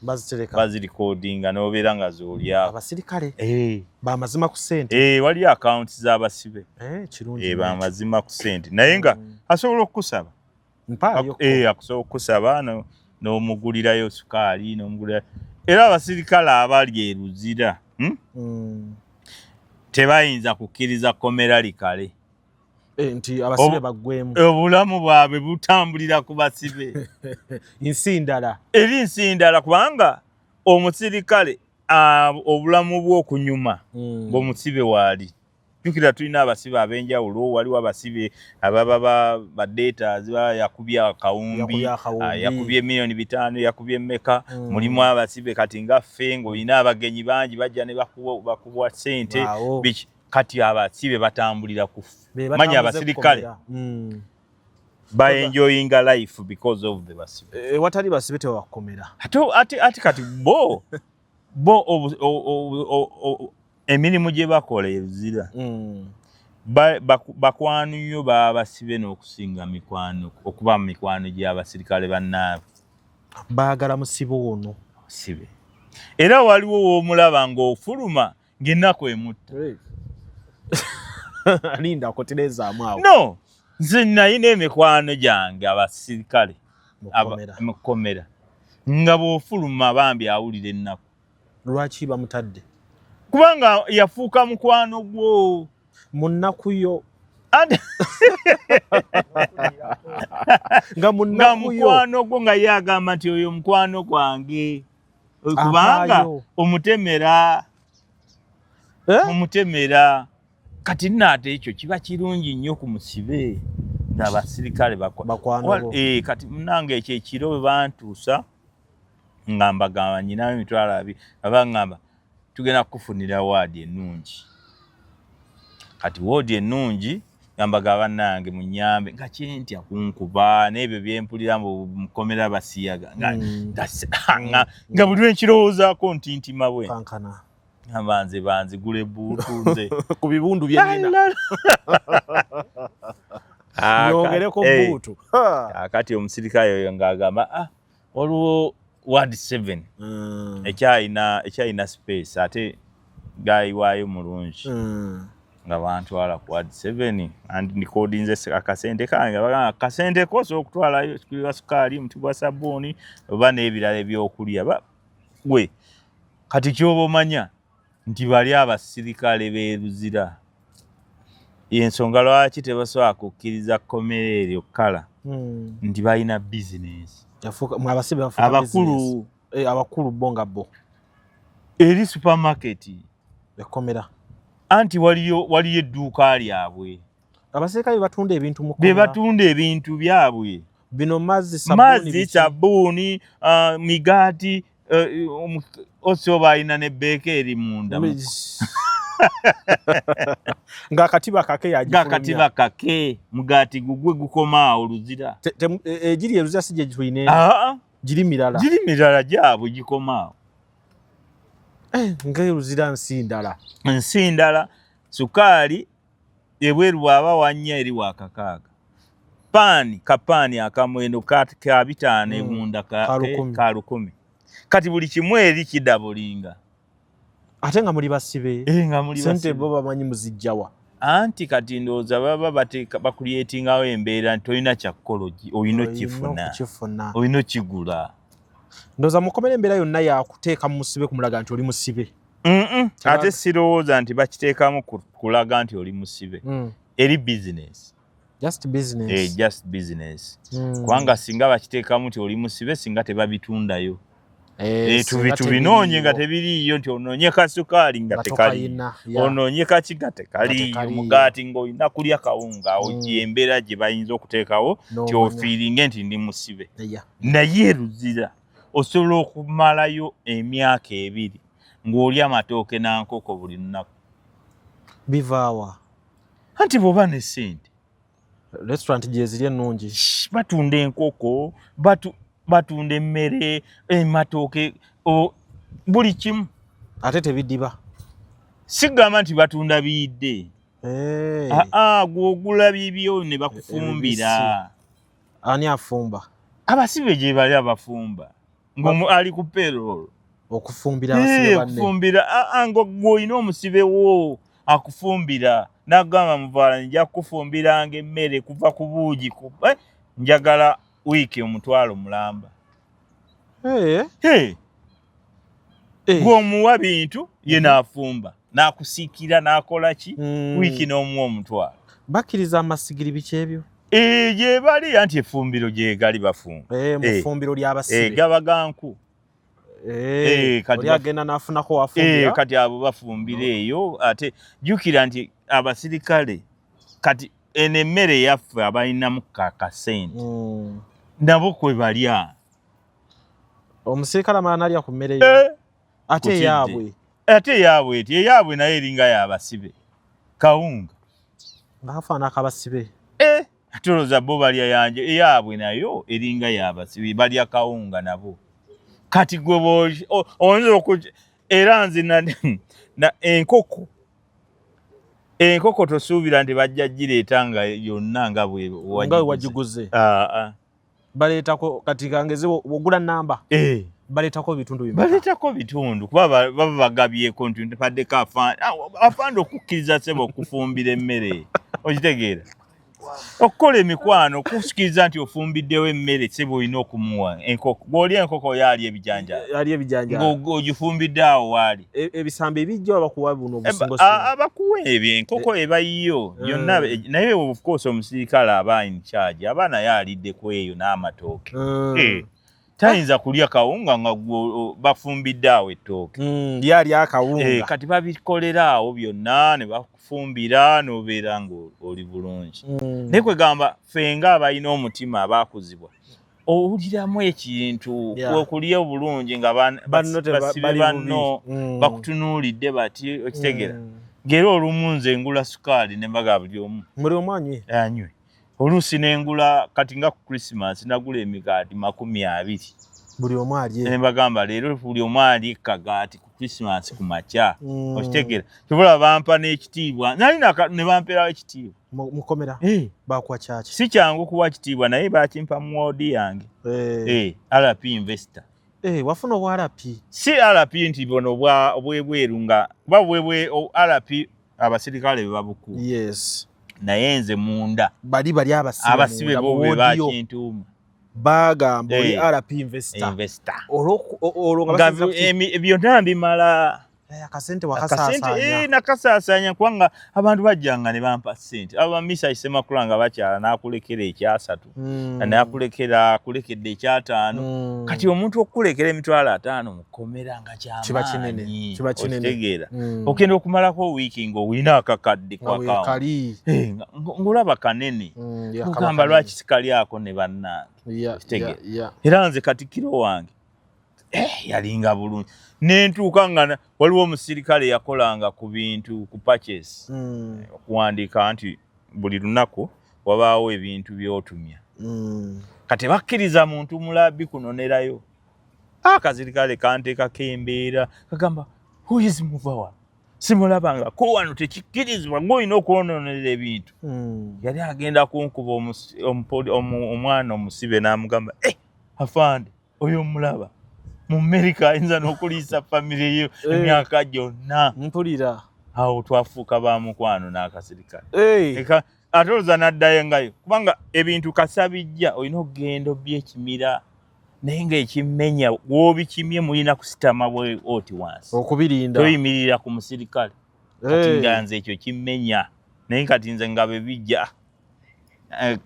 Bazitereka. Bazirikodinga n'obeera nga z'olyako. Abasirikale Eh, bamazima ku sente. Eh, waliyo akawunti z'abasibe. Eh, kirungi. Eh, nnyo. Bamazima ku sente, naye nga asobola okukusaba. Mpaayo. Eh, akusobola okukusaba n'omugulirayo sukaali, n'omugulira. Era abasirikale abali eruzira, Tebayinza kukkiriza kkomera likale. Eh, nti abasibe baggwemu. Obulamu bwabwe butambulira ku basibe. Nsi ndala. Eri nsi ndala, kubanga omusirikale obulamu bw'okunyuma ng'omusibe waali. Jjukira tulina abasibe ab'enjawulo. Waliwo abasibe ababa ba debtors, baba yakubye akawumbi, Yakubye akawumbi. Yakubye 5 miliyoni, yakubye mmeka. Mulimu abasibe kati nga ffe, ng'olina abagenyi bangi bajja ne bakuwa ssente. Awo. Biki, kati abasibe batambulira ku ffe. Be Manya batambuza abasirikale ekkomera. Baenjoyinga life because of the basibe. Eh, watali basibe tewakomera. Ate kati bo emirimu gye bakola ezira bakwano nnyo babasibe n'okusinga mikwano, okuba mu mikwano gy'abasirikale bannaabwe. Baagala musibe ono. Sibe era waliwo w'omulaba ng'ofuluma ng'ennaku emutta. Linda, akoterezaamu awo. No, nze nalina emikwano gyange abasirikale Mukomera. Mu kkomera, nga bw'ofuluma bambi awulira ennaku. Lwaki bamutadde? Kubanga yafuuka mukwano gwo. Mu nnaku yo. Nga Nga mu nnaku yo. Mukwano gwo, nga ye agamba nti oyo mukwano gwange, kubanga Ampaayo. omutemera. Eh? Omutemera. Kati nno ate ekyo kiba kirungi nnyo ku musibe ng'abasirikale Bakwano bo. Eh, kati munange ekyo ekiro bwe bantuusa nga mbagamba nyinayo 20,000, aba ngamba tugenda kukufunira waadi ennungi. Kati woodi ennungi, nga mbagamba bannange munyambe, nga kyentya kunkuba n'ebyo byempulira mbu mukomera basiyaga, nga buli lwenkirowoozaako nti ntima bwe Kankana. Ngamba nze banzigula ebbuutu nze ku bibundu byenina nyongereko buutu. Akati omusirikale oyo ng'agamba, ah, waliwo ward 7 ekyalina space, ate gayiwaayo mulungi. Nga bantwala ku ward 7 and ndikodinze akasente kange. Bagamba akasente ko osobola okutwalayo wa sukaali, omuti gwa sabbuuni oba n'ebirala ebyokulya. We kati kyoba omanya nti bali abasirikale b'eruzira, ensonga lwaki tebasobola kukkiriza kkomera eryo kkala nti balina bizinesi. Abasibe bafuuka abakulu business. Eh, abakulu bo nga bo. Eri supermarket. Ekkomera. Anti waliyo edduuka lyabwe. Abasirikale batunda ebintu mu be kkomera. Batunda ebintu byabwe. Bino mazzi, sabbuuni, mazzi, biki? Sabbuuni, migaati, osi oba alina ne beeka eri munda ng'akatiba kake. Ng'akatiba kake, mugaati gugwe gukoma awo luzira. Egiri eruzira si gye tulina eno. Aa. Giri mirala. Giri mirala, gyabwe gikoma awo. Eh, ng'eruzira nsi ndala. Nsi ndala. Sukaali ebweru bw'aba wannya, eri wakakaaga. Paani, kapaani akamwendo ka 50, ebunda ka 1,000. Ka 1,000. Kati buli kimu eri kidabulinga. Ate nga muli basibe. Eh, nga muli sente basibe. bo bamanyi muzijjawa? Anti kati ndowooza baba bateeka, bakucreatingawo embeera nti olina kyakkola, olina okifuna. Okukifuna. Olina okigula. Ndowooza mukomera embeera yonna yakuteeka mu musibe, kumulaga nti oli musibe. Ate sirowooza nti bakiteekamu kulaga nti oli musibe. Eri business. Just business. Eh, just business. Kubanga singa bakiteekamu nti oli musibe, singa tebabitundayo. Eh, Eh, singa tubinoonye nga tebiriiwo. tebiriiyo, nti onoonye kasukaali nga Nga tekaliyo, tokayina, ya. onoonye kaki nga tekaliyo, tekaliyo. Mugaati ng'olina kulya kawunga. Awo embeera gye bayinza okuteekawo nti N'omanya. ofeelinge nti ndi musibe. Naye eruzira osobola okumalayo emyaka 2 ng'olya amatooke n'ankoko buli lunaku. Bivaawa? Anti bw'oba ne ssente. Restaurant gyeziri ennungi. Batunda enkoko, batunda emmere, ematooke, buli kimu. Ate tebidiba. Sigamba nti batunda biyidde. Aa, gw'ogula bibyo ne bakufumbira. Ani afumba? Abasibe gye bali abafumba. Ng'omu ali ku payroll. Okufumbira abasibe banne. Okufumbira, nga gw'olina omusibe wo akufumbira. N'agamba Muvaala nja kukufumbiranga emmere kuva ku buugi njagala wiiki 500,000. Gw'omuwa bintu ye n'afumba, n'akusiikira, n'akola ki, wiiki n'omuwa 500,000. Bakkiriza amasigiri biki ebyo? Gye bali anti effumbiro gye gali bafumba. Mu ffumbiro ly'abasibe. Gaba ga nku. Oli agenda n'afunako wafumbira. Kati abo bafumbira eyo, ate jjukira nti abasirikale kati eno emmere yaffe abalinamu kakasente nabo kwe balya. Omusirikale amala n'alya ku mmere yo. Ate eyaabwe. Ate eyaabwe eti, eyaabwe naye eringa y'abasibe. Kawunga. Nga kafaanana akabasibe. Ate olowooza bo balya yanje, eyaabwe nayo eringa y'abasibe, balya kawunga nabo. Kati gwe oyinza era nze na enkoko. Enkoko tosuubira nti bajja gireeta nga yonna nga bwe wagiguze. Baleetako kati kangeze ogula namba. Baleetako bitundu bimeka? Baleetako bitundu kuba baba bagabyeko nti mpaddeko afande okukkiriza ssebo okufumbira emmere. Okitegeera? Okukola emikwano okusikiriza nti ofumbiddewo emmere ssebo olina okumuwa enkoko. Bw'olya enkoko yo alya ebijanjaalo. Alya ebijanjaalo. Ng'ogifumbidde awo waali. Ebisambi ebijja bakuwa buno obusingo. Abakuwa ebyo enkoko eba yiyo yonna, naye of course omusirikale aba in charge aba naye aliddeko eyo n'amatooke. Tayinza kulya kawunga nga bafumbidde awo ettooke. Ye alya akawunga. Kati babikolera awo byonna ne bakufumbira n'obeera ng'oli bulungi. Naye kwegamba ffe nga abalina omutima abaakuzibwa owuliramu ekintu okulya obulungi nga basibe banno bakutunuulidde bati okitegeera. Ng'era olumu nze ngula sukaali ne mbaga buli omu. Buli omu anywe. Anywe. Oluusi n'engula kati nga ku Christmas nagula emigaati 20. Buli omu alye. Ne mbagamba leero buli omu alye kagaati ku Christmas ku makya. Okitegeera. Kyova bampa n'ekitiibwa. Nali ne bampeerawo ekitiibwa. Mukomera? Bakuwa kyaki? Si kyangu kuwa kitiibwa naye bakimpa mu ward yange. RP investor. Wafuna obwa RP? Si RP nti buno obwebweru nga kuba bwebwe RP abasirikale be babukuuma. Yes. Naye nze munda. Bali bali abasibe. Abasibe bo be bakintuuma. Bagamba oli RP investor. Investor. Olwo nga byonna mbimala. Akasente wakasaasaanya. Nakasaasaanya kubanga abantu bajjanga ne bampa ssente. Aba Misa Ssemakula nga bakyala n'akulekera ekyasatu. N'akulekera akulekedde ekyataano. Kati omuntu okukulekera 50,000 mu kkomera nga kyamaanyi. Kiba kinene. Kiba kinene. Okitegeera. Ogenda okumalako wiiki ng'olina akakadde kwa kali. Ng'olaba kanene. Ogamba lwaki sikalyako ne bannange. Okitegeera. Era nze katikkiro wange yalinga bulungi. Nentuuka nga waliwo omusirikale yakolanga ku bintu ku purchase. Okuwandiika nti buli lunaku wabaawo ebintu by'otumya. Kati bakkiriza muntu mulabi kunonerayo. Akasirikale kanteekako embeera kagamba who is Muvawa? Simulabanga ko wano tekikkirizibwa ng'olina okwononera ebintu. Yali agenda kunkuba omwana omusibe n'amugamba afande oyo omulaba mu Amerika ayinza n'okuliisa famire yo emyaka gyonna. Mpulira. Awo twafuuka ba mukwano n'akasirikale. Ate olowooza n'addayo ngayo kubanga ebintu kasabijja olina okugenda obyekimira naye ng'ekimenya w'obikimye mulina kusitama bwe oti wansi. Okubirinda. Toyimirira ku musirikale. Kati nga nze ekyo kimmenya naye kati nze nga bwe bijja.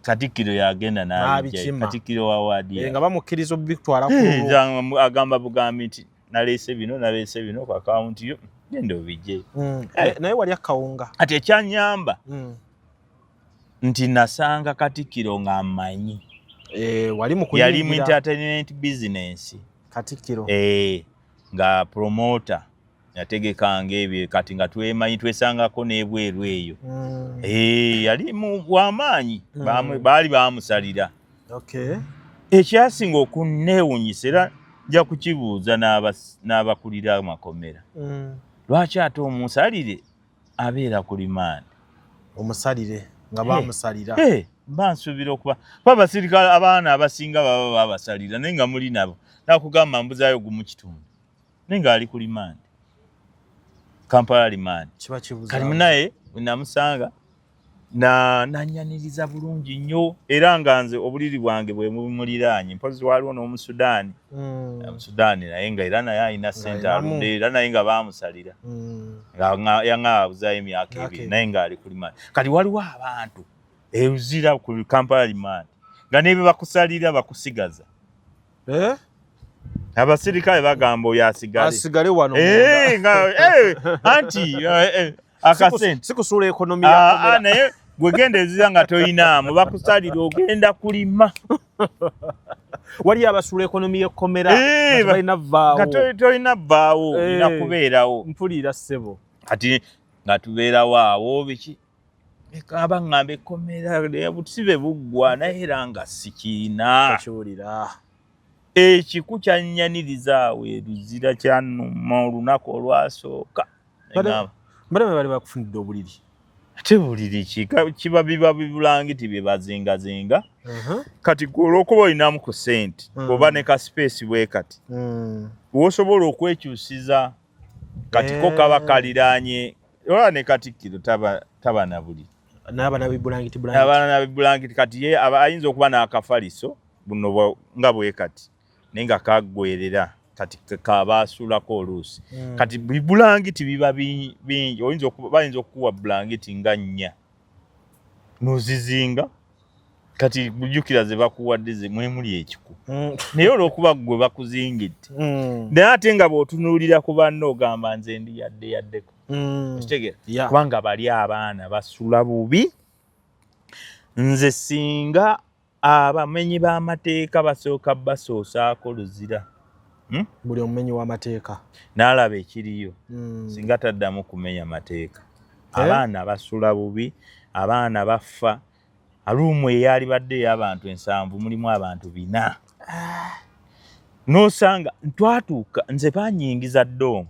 Katikkiro yagenda n'abijja. Katikkiro wa waadi. Nga bamukkiriza obitwala ku agamba bugambi nti naleese bino naleese bino ku akawunti yo genda obijje. Naye wali akawunga. Ati ekyanyamba nti nasanga katikkiro ng'ammanyi. Wali mu kuyingira. Yali mu entertainment business. Katikkiro. Nga promoter. Yategekanga ebyo, kati nga twemanyi twesangako n'ebweru eyo. Yali w'amaanyi. Baali bamusalira. Ekyasinga okunneewunyisa, era nja kukibuuza n'abakulira amakomera, lwaki ate omusalire abeera ku remand? Omusalire nga bamusalira. Mba nsuubira okuba kuba abasirikale abaana abasinga baba babasalira, naye nga muli nabo nakugamba mbuzaayo gumu kitundu, naye ng'ali ku remand, Kampala remand. Kiba kibuza. Kati munaye namusanga na nanyaniriza bulungi nnyo, era nga nze obuliri bwange bwe bumuliraanye. Mpozi waliwo n'Omusudaani. Omusudaani naye nga era naye alina ssente, Ng'alinamu. aludde era naye nga baamusalira, nga yanga abuzayo emyaka Myaka 2, naye ng'ali ku remand. Kati waliwo abantu eruzira ku Kampala remand nga n'ebyo bakusalira bakusigaza. Eh? Abasirikale bagamba oyo asigale. Asigale wano Eh, munda. nga anti akasente. Sikusuula economy Ah, ya ah, komera. Naye gwegenda ezira nga toyinaamu, bakusalira ogenda kulima. Waliyo abasuula economy y'ekkomera Eh, nga tebalina vaawo. Nga tolina vaawo, olina kubeerawo. Mpulira, ssebo. Kati nga tubeerawo awo biki, aba ŋŋamba ekkomera busibe buggwa, naye era nga sikiina. Okiwulira. Ekiku kyannyaniriza awo eruzira kyannuma olunaku olwasooka. Neŋŋamba, Mbadde bali bakufunidde obuliri. Ate buliri ki? Kiba biba bibulangiti bye bazingazinga. Kati gwe olw'okuba olinamu ku ssente, oba ne ka space bwe kati, wosobola okwekyusiza, kati ko kaba kaliraanye ola ne katikkiro taba na buliri. N'aba nabibulangiti bulangiti. Abaana nabibulangiti. Kati ye ayinza okuba n'akafaliso buno nga bwe kati, naye nga kaggwerera, kati kaba asulako oluusi. Kati bibulangiti biba bingi, bayinza okukuwa bulangiti nga nnya n'ozizinga. Kati jjukira ze bakuwadde ze mwemuli ekiku, naye olw'okuba ggwe bakuzingidde, naye ate nga bw'otunuulira ku banno ogamba nze ndi yadde yaddeko. Okitegeera? Yeah. Kubanga bali abaana basula bubi. Nze singa abamenyi b'amateeka basooka basoosaako Luzira, Buli omumenyi w'amateeka. N'alaba ekiriyo, singa taddamu kumenya mateeka. Eh? Abaana basula bubi, abaana bafa. Room eyali badde ey'abantu 70 mulimu abantu 400. N'osanga twatuuka, nze banyingiza dorm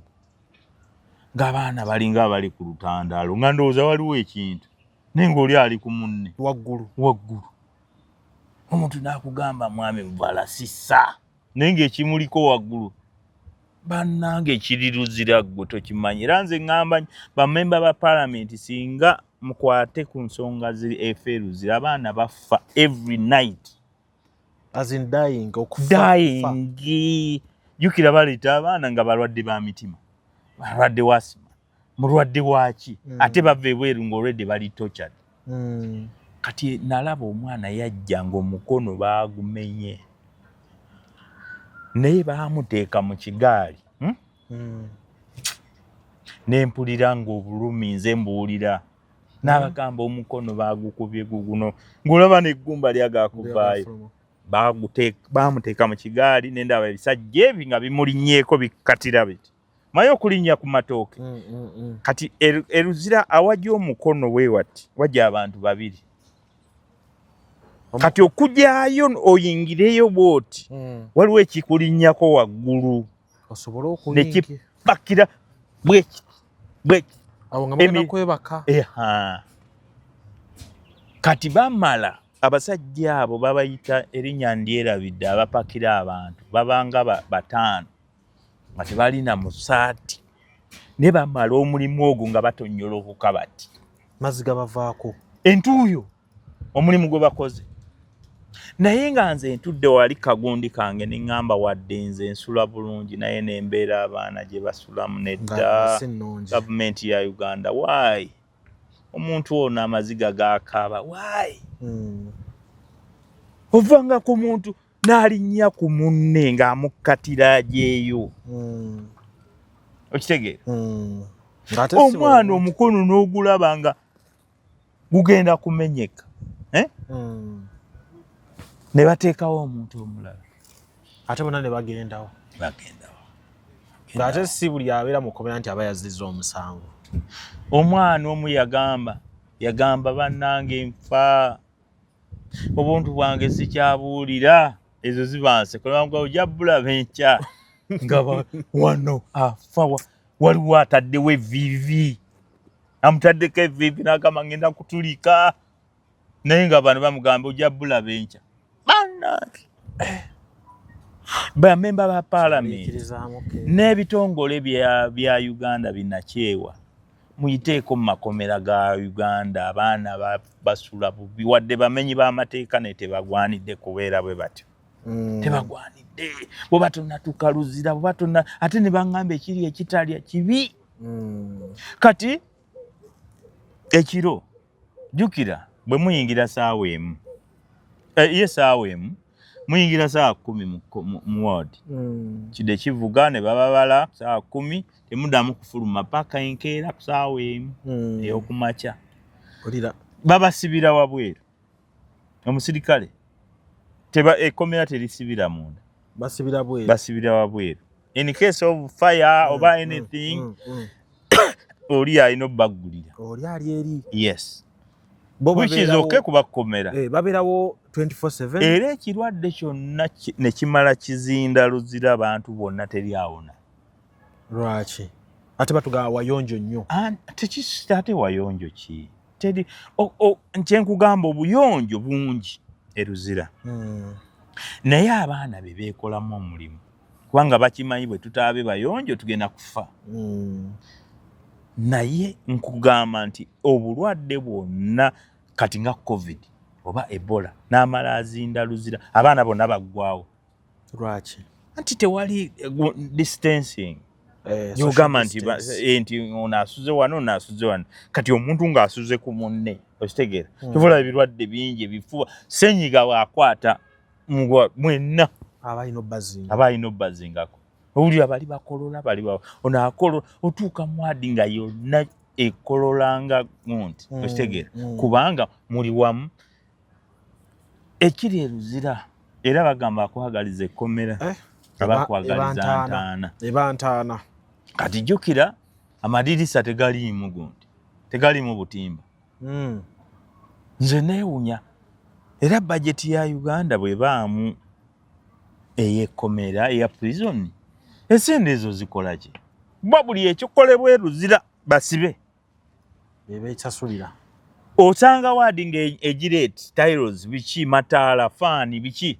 ng'abaana balinga abali ku lutandaalo, nga ndowooza waliwo ekintu, naye ng'oli ali ku munne. Waggulu. Waggulu. Omuntu n'akugamba, "Mwami Muvala, sisa," naye ng'ekimuliko waggulu, bannange, ekiri Luzira ggwe tokimanyi. Era nze ŋŋamba bamemba ba paalamenti, singa mukwate ku nsonga ziri efa eruzira, abaana bafa every night. As in dying, okufa. Dying. Jjukira baleeta abaana nga balwadde ba mitima, balwadde wa asthma, mulwadde waki, ate bava ebweru ng'olwedde bali tortured. Kati nalaba omwana yajja ng'omukono baagumenye, naye baamuteeka mu kigaali, Nempulira ng'obulumi nze mbuwulira, n'abagamba omukono baagukubye guguno, ng'olaba n'eggumba lyagakuvaayo. Baamuteeka mu kigaali, nendaba ebisajja ebi nga bimulinnyeeko bikkatira biti, maye okulinnya ku matooke. Kati eruzira awajja omukono bwe wati wajja abantu babiri. Kati okugyayo oyingireyo bwoti, waliwo ekikulinnyako waggulu. Osobole okuyingira. Nekipakira bweki bweki. Awo nga mugenda kwebaka. Eha. Kati bamala abasajja abo babayita erinnya ndyerabidde, abapakira abantu babanga bataano nga tebalina musaati, ne bamala omulimu ogwo nga batonyolokoka bati. Mazzi gabavaako. Entuuyo omulimu gwe bakoze. Naye nga nze ntudde wali kagundi kange ne ŋŋamba, wadde nze nsula bulungi, naye nembeera abaana gye basulamu Nga nedda. si nnungi. Gavumenti ya Uganda, why? Omuntu ono amaziga gakaaba, why? Ovanga ku muntu n'alinnya ku munne ng'amukkatira agyeyo. Okitegeera? Ng'ate si Omwana bwe- omukono n'ogulaba nga gugenda kumenyeka, eh? Ne bateekawo omuntu omulala. Ate bonna ne bagendawo. Bagendawo. Ng'ate si buli abeera mu kkomera nti aba yazizza omusango. Omwana omu yagamba, "Bannange, nfa, obuntu bwange sikyabuulira." Ezo ziba nseko. Ojja bulaba enkya nga wano afa, waliwo ataddewo eviivi, amutaddeko eviivi n'agamba, "Ngenda kutulika," naye nga bano bamugamba, "Ojja bulaba enkya." Bannange, bamemba ba paalamenti Bikirizaamu ke. n'ebitongole bya Uganda binakyewa, muyiteeko mu makomera ga Uganda. Abaana basula bubi, wadde bamenyi b'amateeka, naye tebagwanidde kubeera bwe batyo. Tebagwanidde. Bweba tonatuuka Luzira, bweba tonna, ate ne baŋŋamba ekiri ekitalya kibi. Kati ekiro, jjukira bwe muyingira saawa 1, ye saawa 1, muyingira saawa 10 mu ward. Kidde kivuga ne bababala saawa 10, temuddamu kufuluma paka enkeera ku saawa 1 ey'okumakya. Olira. Babasibira wabweru. Omusirikale teba, ekkomera terisibira munda. Basibira bweru. Basibira wabweru in case of fire oba anything. Oli alina obbaggulira. Oli ali eri. Yes. Bo Which is okay kuba kkomera. Babeerawo 24/7. Era ekirwadde kyonna ne kimala kizinda Luzira, abantu bonna, teri awona. Lwaki ate batugamba wayonjo nnyo? Ate wayonjo ki? Teri kyenkugamba, obuyonjo bungi eruzira, naye abaana be beekolamu omulimu, kubanga bakimanyi bwe tutaabe bayonjo tugenda kufa. Naye nkugamba nti obulwadde bwonna kati nga COVID oba Ebola n'amala azinda Luzira, abaana bonna baggwawo. Lwaki? Anti tewali distancing. Eh, yogamba nti social distance. Nti ono asuze wano, ono asuze wano. Kati omuntu ng'asuze ku munne, okitegeera? Tuvula ebirwadde bingi, ebifuba, senyiga bw'akwata mwenna. Aba alina obbazinga. Aba alina obbazingako. Owulira bali bakolola, bali ono akolola, otuuka mu ward nga yonna ekololanga gundi. Okitegeera? Kubanga muli wamu. Ekiri eruzira, era bagamba akwagaliza ekkomera Eh, abakwagaliza eba ntaana. ntaana. Eba ntaana. Kati jjukira amadirisa tegaliimu gundi, tegaliimu butimba. Nze neewunya, era bajeti ya Uganda bwebaamu ey'ekkomera, eya prison, esente ezo zikola ki? Ba buli ekikolebwa eruzira basibe. Eba ekisasulira. Osanga ward nga egireeti tiles, biki, mataala, faani, biki,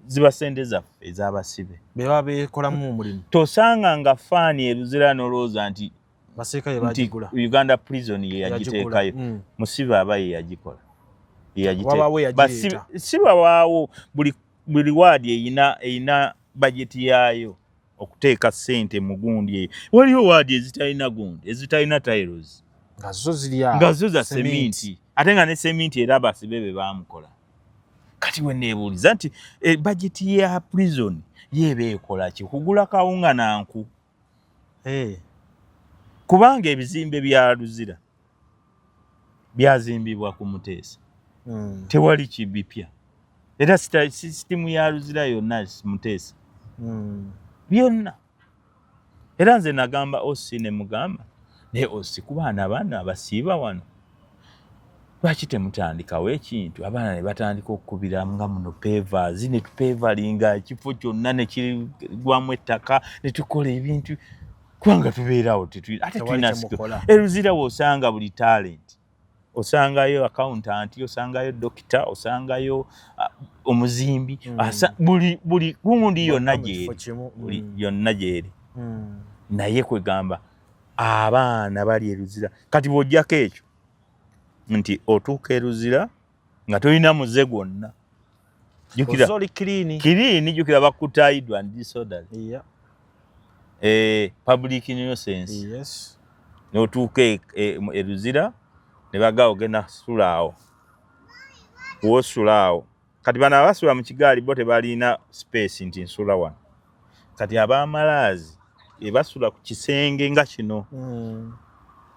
ziba sente zaffe ez'abasibe. Beba beekolamu omulimu. Tosanga nga faani eruzira nolowooza nti basirikale nti bagigula. Uganda Prison ye yagiteekayo. Musibe aba ye yagikola. Ye yagiteeka. Wabaawo eyagireeta. Si babaawo, buli waadi eyina bajeti yaayo okuteeka ssente mu gundi eyo. Waliwo waadi ezitalina gundi, ezitalina tiles. Nga zo ziri awo. Nga zo za Seminti. seminti, ate nga ne seminti era abasibe be baamukola. Kati we neebuuliza nti bajeti ya prison yeeba ekola ki? Kugula kawunga nanku? Kubanga ebizimbe bya Luzira byazimbibwa ku Muteesa. Tewali kibipya, era sisitimu ya Luzira yonna Muteesa. Byonna. Era nze nagamba OC, ne mugamba, naye OC, ku baana abaana abasiiba wano, lwaki temutandikawo ekintu, abaana ne batandika okukubira nga muno pavers, ne tupevalinga ekifo kyonna ne kigwamu ettaka, ne tukola ebintu, kubanga tubeerawo ate Tewali tulina kyemukola. Eruzira osanga buli talent, osangayo accountant, osangayo dokita, osangayo omuzimbi, buli gundi yonna Bonna mu kifo gyeri. kimu. Buli yonna gyeri. Naye kwegamba abaana bali eruzira, kati bw'ojjako ekyo nti otuuka eruzira nga tolina muze gwonna, jjukira Ozza oli clean. Clean, jjukira bakuta idle and disorderly. Public nuisance. N'otuuka eruzira ne bagamba ogenda sula awo, wosula awo. Kati bano abasula mu kigaali bo tebalina space nti nsula wano. Kati ab'amalaazi ebasula ku kisenge nga kino,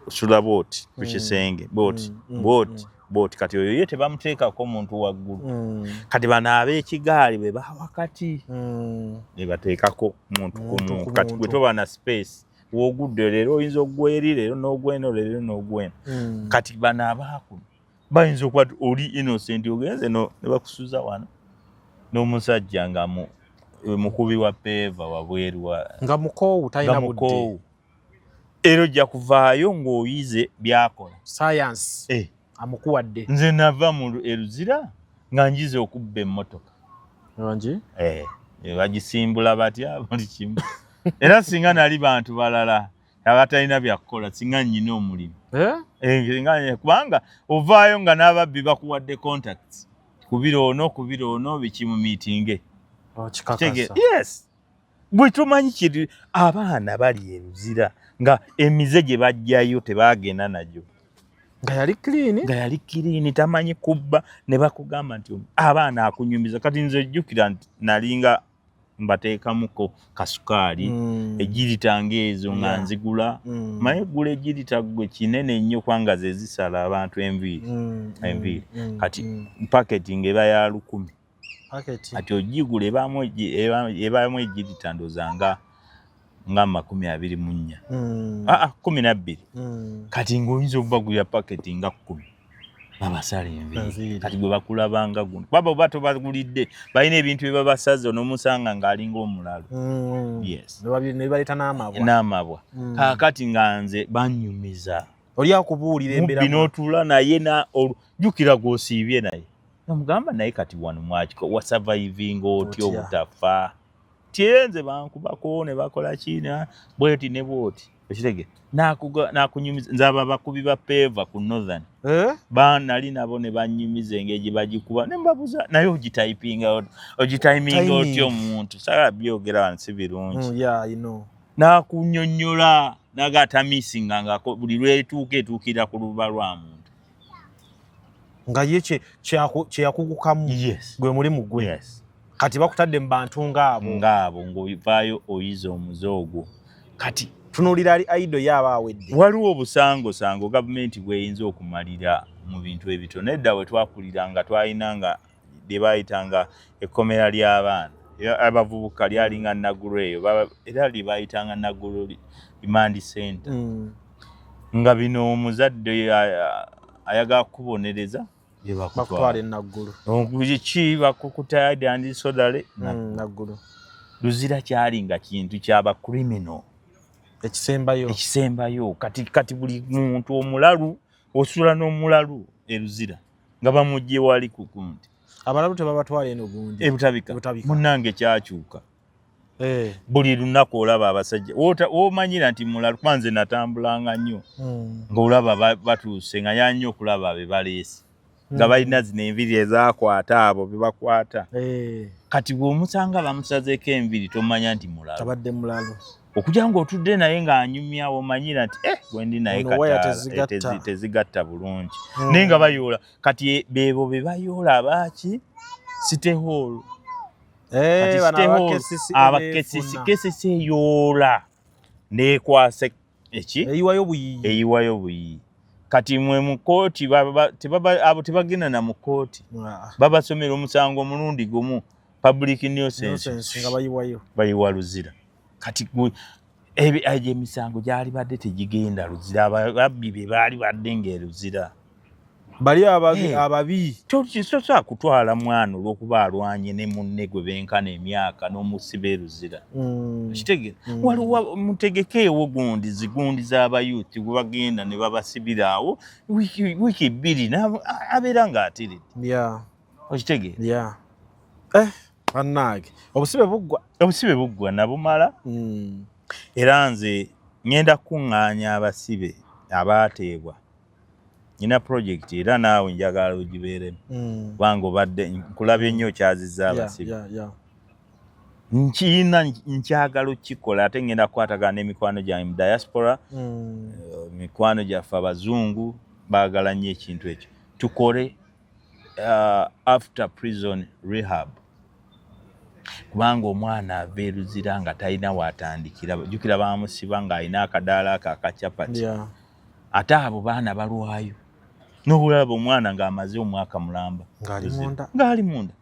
osula bwoti ku kisenge bwoti, bwoti. Bwoti kati oyo ye tebamuteekako muntu waggulu. Kati bano ab'ekigaali be bawakati ne bateekako muntu ku muntu. Kati gwe toba na space, wogudde leero oyinza okugwa eri, leero n'ogweno, leero n'ogweno. Kati bano abaakuno bayinza okuba oli innocent, ogenze ne bakusuza wano n'omusajja nga mukubi wa paver wabweru wa nga mukoowu, talina budde. Era ojja kuvaayo ng'oyize byakola. Science. Eh. Amukuwadde. Nze nava mu eruzira nga njize okubba emmotoka. Wangi? Eh, bagisimbula batya, buli kimu. Era singa nali bantu balala abatalina byakukola, singa nnyina omulimu. Eh? Eh, kubanga ovaayo nga n'ababbi bakuwadde contacts, kubira ono, kubira ono, biki mu meeting. Okikakasa. Yes, bwe tumanyi kiri abaana bali eruzira nga emize gye bajjayo tebagenda nagyo. Nga yali clean. Nga yali clean, tamanyi kubba, ne bakugamba nti abaana akunyumiza. Kati nze jjukira nti nalinga mbateekamuko kasukaali, ejirita ng'ezo nga nzigula. Maye gula ejirita gwe kinene nnyo, kubanga ze zisala abantu enviiri. Enviiri. Kati paketi ng'eba ya 1000. Paketi. Kati ogigula ebaamu ejirita ndooza nga 24. Aa, 12. Kati ng'oyinza okubagulira paketi nga 10, babasala enviiri. Enviiri. Kati gwe bakulabanga guno, kuba oba tobagulidde, balina ebintu bye babasaze, onomusanga ng'alinga omulalu. Yes. Ne baleeta n'amabwa. N'amabwa. Kaakati nga nze banyumiza. Oli akubuulira embeera. Mubbi n'otuula naye na jjukira gw'osiibye naye, nomugamba naye kati wano mwakiko wasurvivinga otya? Otya. Obutafa tyenze bankubako ne bakola kina bweti ne bwoti, okitege nakunyumiza. Nze abo abakubi ba paver ku Northern Eh? banali nabo ne banyumiza engeri gye bagikuba, ne mbabuuza naye ogitayipinga, ogitayiminga Timing. otya omuntu? Saagala byogera wano, si birungi. Yeah, I know. N'akunyonnyola naga atamisingangako, buli lwetuuka etuukira ku luba lwa muntu. Nga ye kyeyakugukamu Yes. gwe mulimu gwe. Yes. Kati bakutadde mu bantu ng'abo. Ngaabo ng'ovaayo oyiza omuze ogwo. Kati tunuulira ali idle, ye aba awedde. Waliwo obusangosango gavumenti bweyinza okumalira mu bintu ebitono. Edda we twakuliranga twalina nga lye baayitanga ekkomera ly'abaana abavubuka, lyalinga Naguru eyo, era lye baayitanga Naguru Remand Center. Nga bino omuzadde ayagala kukubonereza gye bakutwala. Bakutwala Enaggulu. Ki bakukuta andisodale. Naggulu. Luzira kyali nga kintu kyaba criminal. Ekisembayo. Ekisembayo. Kati buli muntu omulalu osula n'omulalu eruzira nga bamugye wali ku gundi. Abalalu tebabatwala eno gundi. Ebutabika. Ebutabika. Munnange kyakyuka. Eh. Buli lunaku olaba abasajja womanyira nti mulalu, kuba nze natambulanga nnyo, ng'olaba batuuse nga yannyo okulaba be baleese nga balina zino enviiri ezakwata, abo be bakwata. Eh. Kati bw'omusanga bamusazeeko enviiri tomanya nti mulalu. Tabadde mulalu. Okujja ng'otudde naye ng'anyumya, omanyira nti eh, gwendi naye Ono waya kataala, tezigatta. Tezigatta bulungi. Naye nga bayoola kati beebo be bayoola abaaki City Hall. Eh, Kati bano City aba Hall, KCC aba beefuna. KCC, KCC eyoola neekwasa eki. Eyiwayo buyiyi. Eyiwayo buyiyi. Kati mwe mu kooti abo tebagenda na mu kooti. Ah. Babasomera omusango omulundi gumu, public nuisance. Nuisance, nga bayiwayo. Bayiwa Luzira. Kati egyo emisango gyali badde tegigenda Luzira, ababbi be baali badde ng'eruzira. Bali ababi. Eh. Ababi. Tosobola kutwala mwana olw'okuba alwanye ne munne gwe benkana emyaka n'omusiba eruzira. Kitegeera? Waliwo mutegekeewo gundi zigundi z'abayuti gwe bagenda ne babasibira awo wiiki 2 abeera ng'atiridde. Okitegeera? Yeah. Eh, bannange, obusibe buggwa. Obusibe buggwa nabumala. Era nze ŋŋenda kukuŋŋaanya abasibe abaateebwa. Nina project era naawe njagala ogibeeremu. Kubanga obadde nkulabye nnyo okyazizza abasibe. Nkiina nkyagala okukikola, ate ŋŋenda kukwatagana n'emikwano gyange mu diaspora. Mikwano gyaffe abazungu baagala nnyo ekintu ekyo. Tukole after prison rehab. Kubanga omwana ava e Luzira nga talina w'atandikira. Jjukira baamusiba ng'alina akadaala ako akacapati. Ate abo baana balwayo. N'obulaba omwana ng'amaze omwaka mulamba ng'ali munda. Ng'ali munda.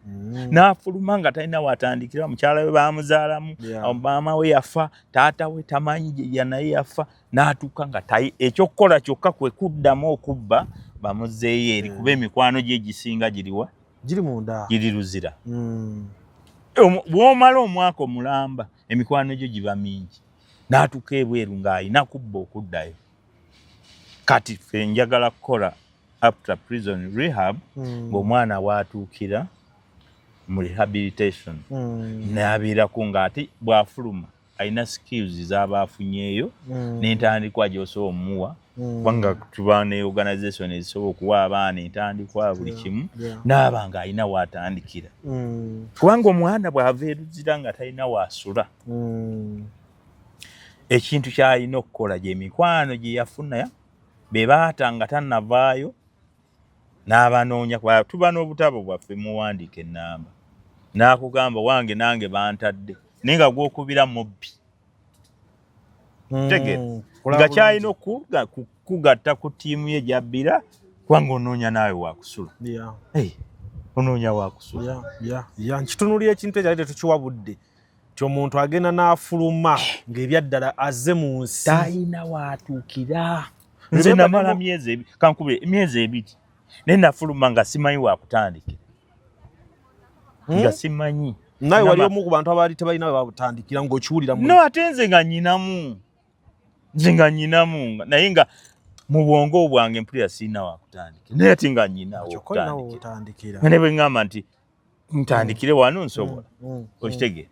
N'afuluma nga talina watandikira. Mukyala we bamuzaalamu, maama we yafa, taata we tamanyi ya naye yafa, n'atuuka nga ekyokukola kyokka kwe kuddamu okubba bamuzzeeyo eri, kuba emikwano gye egisinga giriwa? Giri munda. Giri Luzira. Bw'omala omwaka omulamba, emikwano gyo giba mingi, n'atuuka ebweru ng'alina kubba okuddayo. Kati ffe njagala kukola after prison rehab, ng'omwana waatuukira mu rehabilitation, n'abeerako ng'ate bw'afuluma alina skills z'aba afunyeeyo n'entandikwa gy'osobola omuwa, kubanga tuba ne organization ezisobola okuwa abaana entandikwa, buli kimu, n'aba ng'alina waatandikira, kubanga omwana bw'ava eruzira nga talina waasula, ekintu ky'alina okukola gy'emikwano gye yafuna be baata nga tannavaayo n'abanoonya, kuba tuba n'obutabo bwaffe, muwandiika ennamba, n'akugamba, "Wange nange bantadde," naye nga gw'okubira mubbi. Tegeera. Kulaba nga kyalina bulungi. kugatta ku ttiimu ye gy'abbira, kubanga onoonya naawe wakusula. Hey, onoonya wakusula. Yeah. Nkitunulira ekintu ekyo ate tetukiwa budde, nti omuntu agenda n'afuluma ng'ebyaddala azze mu nsi. Talina waatuukira. Nze Remember namala myezi kankubire emyezi 2, naye nafuluma nga simanyi wakutandikira, nga simanyi. Nawe wali omu ku bantu abaali tebalina we babutandikira ng'okiwulira No, ate nze nga nyinamu, nze nga nyinamu, naye nga mu bwongo bwange mpulira sirina wakutandikira, naye ate nga nyinawo Kyokka olinawo okutandikira. wotandikira. Nga ne bwe ŋŋamba nti ntandikire wano, nsobola. Okitegeera?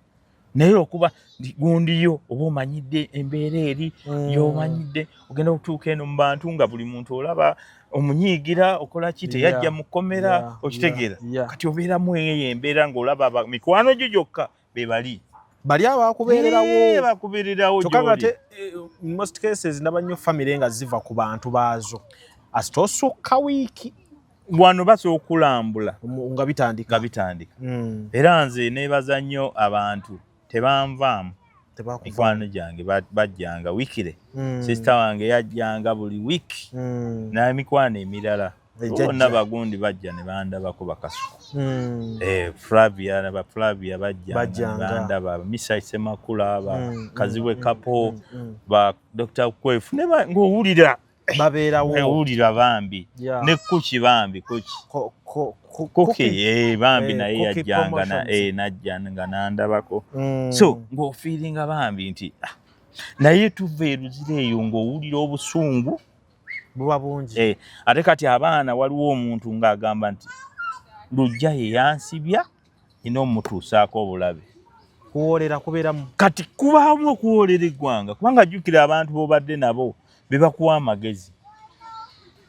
Naye okuba nti gundiyo oba omanyidde embeera eri, gy'omanyidde, ogenda okutuuka eno mu bantu nga buli muntu olaba omunyiigira, okola ki, teyajja mu kkomera. Okitegeera? Kati obeeramu eyo embeera ng'olaba mikwano gyo gyokka be bali. Bali abakubeererawo. Bakubeererawo. Kyokka nga gy'oli. ate in most cases ndaba nnyo famire nga ziva ku bantu baazo asite osukka wiiki. Wano basobola okulambula. Nga bitandika. Nga bitandika. Era nze neebaza nnyo abantu, tebanvaamu. Tebakuva. Mikwano gyange bajjanga weekly. Sister wange yajjanga buli wiiki, n'emikwano emirala Ejjajja. bonna bagundi bajja ne bandabako bakasuku. Flavia, ba Flavia bajjanga ne Bajjanga. bandaba, Misa Semakula, ba Kazibwe Kapo, ba Dr. Kwefu ne ng'owulira Babeerawo. Owulira bambi ne Kuki, bambi Kuki. Kuki, bambi, naye Cookie yajjanga Promotions. Najja nga nandabako. So ng'ofeelinga bambi nti ah, naye tuva eruzira eyo ng'owulira obusungu. Buba bungi. Ate kati abaana, waliwo omuntu ng'agamba nti Lujja ye yansibya, nina omutuusaako obulabe. Kuwoolera kubeeramu. Kati kubaamu okuwoolera eggwanga, kubanga jjukira abantu b'obadde nabo be bakuwa amagezi,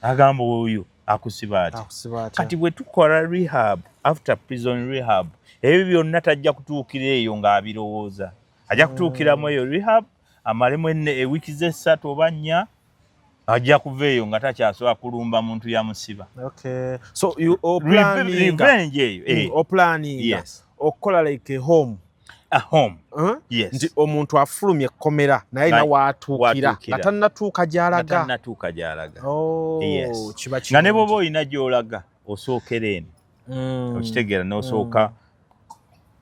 agamba oyo akusiba ati. Akusiba atya? Kati bwe tukola rehab, after prison rehab, ebyo byonna tajja kutuukira eyo ng'abirowooza, ajja kutuukiramu eyo rehab amalemu ewiiki ze 3 oba 4, ajja kuva eyo nga takyasobola kulumba muntu yamusiba. Okay. So you oplaninga. Revenge eyo. Oplaninga. Yes. Okukola like a home. A home. Huh? Yes. Nti omuntu afulumye ekkomera naye alina waatuukira waatuukira. nga tannatuuka gy'alaga. Nga tannatuuka gy'alaga. Oh, Yes. kiba Nga ne bw'oba kirungi. olina gy'olaga, osookera eno. Okitegeera? N'osooka,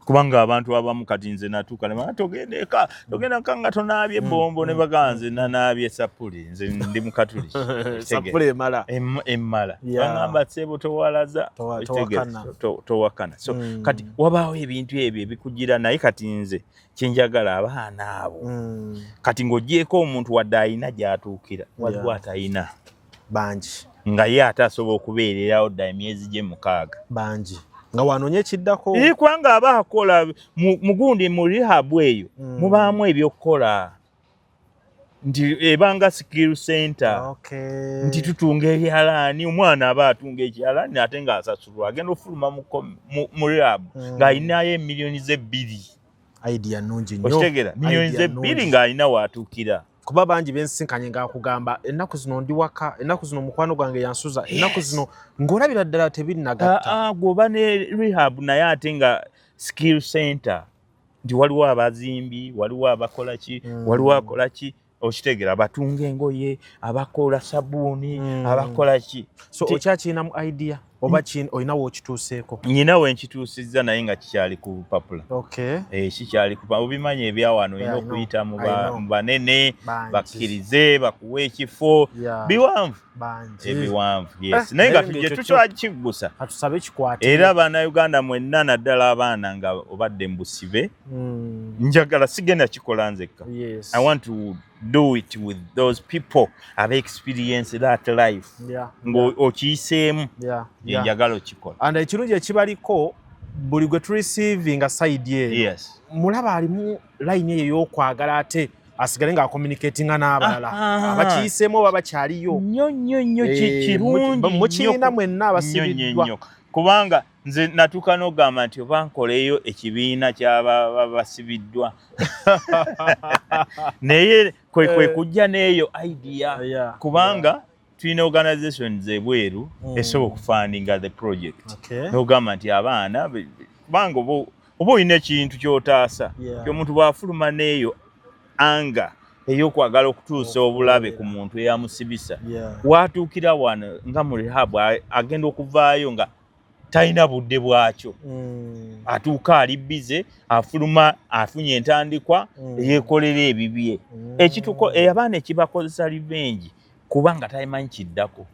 kubanga abantu abamu, kati nze natuuka ne baga, "Togenda eka, togenda nka nga tonaabye ebombo," ne bagaa, "Nze nanaabye sapuli, nze ndi mukatuliki." Okitegeera? Sapuli emala. Emmala. Bagamba, "Ssebo, towalaza." Okitegeera? Towakana. Towakana. So kati wabaawo ebintu ebyo ebikugira, naye kati nze kyenjagala abaana abo, kati ng'ogyeko omuntu wadde ayina gy'atuukira, waliwo atayina, Bangi. nga ye ate asobola okubeererawo dda emyezi gye 6. Bangi nga wanoonya ekiddako. Kubanga aba akola mugundi mu rehab eyo, mubaamu ebyokukola, nti ebanga skill center, nti tutunga ebyalaani, omwana aba atunga ekyalaani ate ng'asasulwa, agenda ofuluma mu rehab ng'alinayo emiliyoni ze 2. Idea nnungi nnyo. Okitegeera? Miliyoni Idea ze 2, nnungi. ng'alina waatuukira. Kuba bangi bensinkanye ng'akugamba, "Ennaku zino ndi waka, ennaku zino mukwano gwange yansuza, ennaku zino," ng'olabira ddala tebinnagatta. Ah, ah, gwoba ne rehab naye ate nga skill center, nti waliwo abazimbi, waliwo abakola ki, waliwo akola ki. Okitegera, abatunga engoye, abakola sabuuni, abakola ki. So okyakirina mu idea oba olina wookituuseeko? Nyina wenkituusizza, naye nga kikyali ku bupapula. Eh, kikyali ku, obimanyi ebyawano, olina okuyita mu banene bakkirize bakuwe ekifo. Biwanvu, ebiwanvu, yes, naye nga tujje tukyakiggusa. Katusabe kikwate. Era Bannayuganda mwenna, naddala abaana nga obadde mu busibe, njagala sigenda kikola nzekka. I want to do it with those people aba experience that life, ng'okiyiseemu, njagala okikola. And ekirungi ekibaliko, buli gwe tureceivinga side eyo, mulaba alimu line eyo ey'okwagala ate asigale ng'acommunicatinga n'abalala abakiyiseemu oba bakyaliyo. Nnyo nnyo nnyo, kirungi. Mukirina mwenna abasibiddwa. Kubanga nze natuuka n'ogamba nti oba nkoleyo ekibiina ky'abasibiddwa, naye kwe kujja n'eyo idea, kubanga tulina organizations ebweru esobola okufundinga the project, n'ogamba nti abaana, kubanga oba olina ekintu ky'otaasa, omuntu bw'afuluma n'eyo anga ey'okwagala okutuusa obulabe ku muntu eyamusibisa, watuukira wano nga mu rehab, agenda okuvaayo nga talina budde bwakyo. Atuuka ali busy, afuluma afunye entandikwa yeekolera ebibye. Ekituko abaana ekibakozesa revenge, kubanga tamanyi kiddako.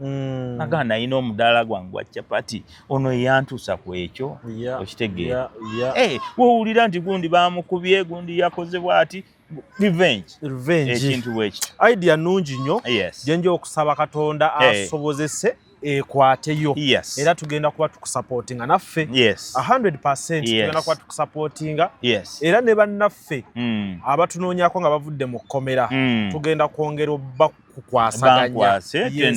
Nagaa nalina omudaala gwange gwa capati, ono yeyantuusa ku ekyo. Okitegeera? Wowulira nti gundi bamukubye, gundi yakoze bwati, revenge. Ekintu bwekityo. Idea nnungi nnyo, gyenja okusaba Katonda asobozese ekwateyo. Era tugenda kuba tukusupportinga naffe 100%. Tugenda kuba tukusupportinga. Era ne bannaffe abatunoonyako nga bavudde mu kkomera, tugenda kwongera obakukwasaganya.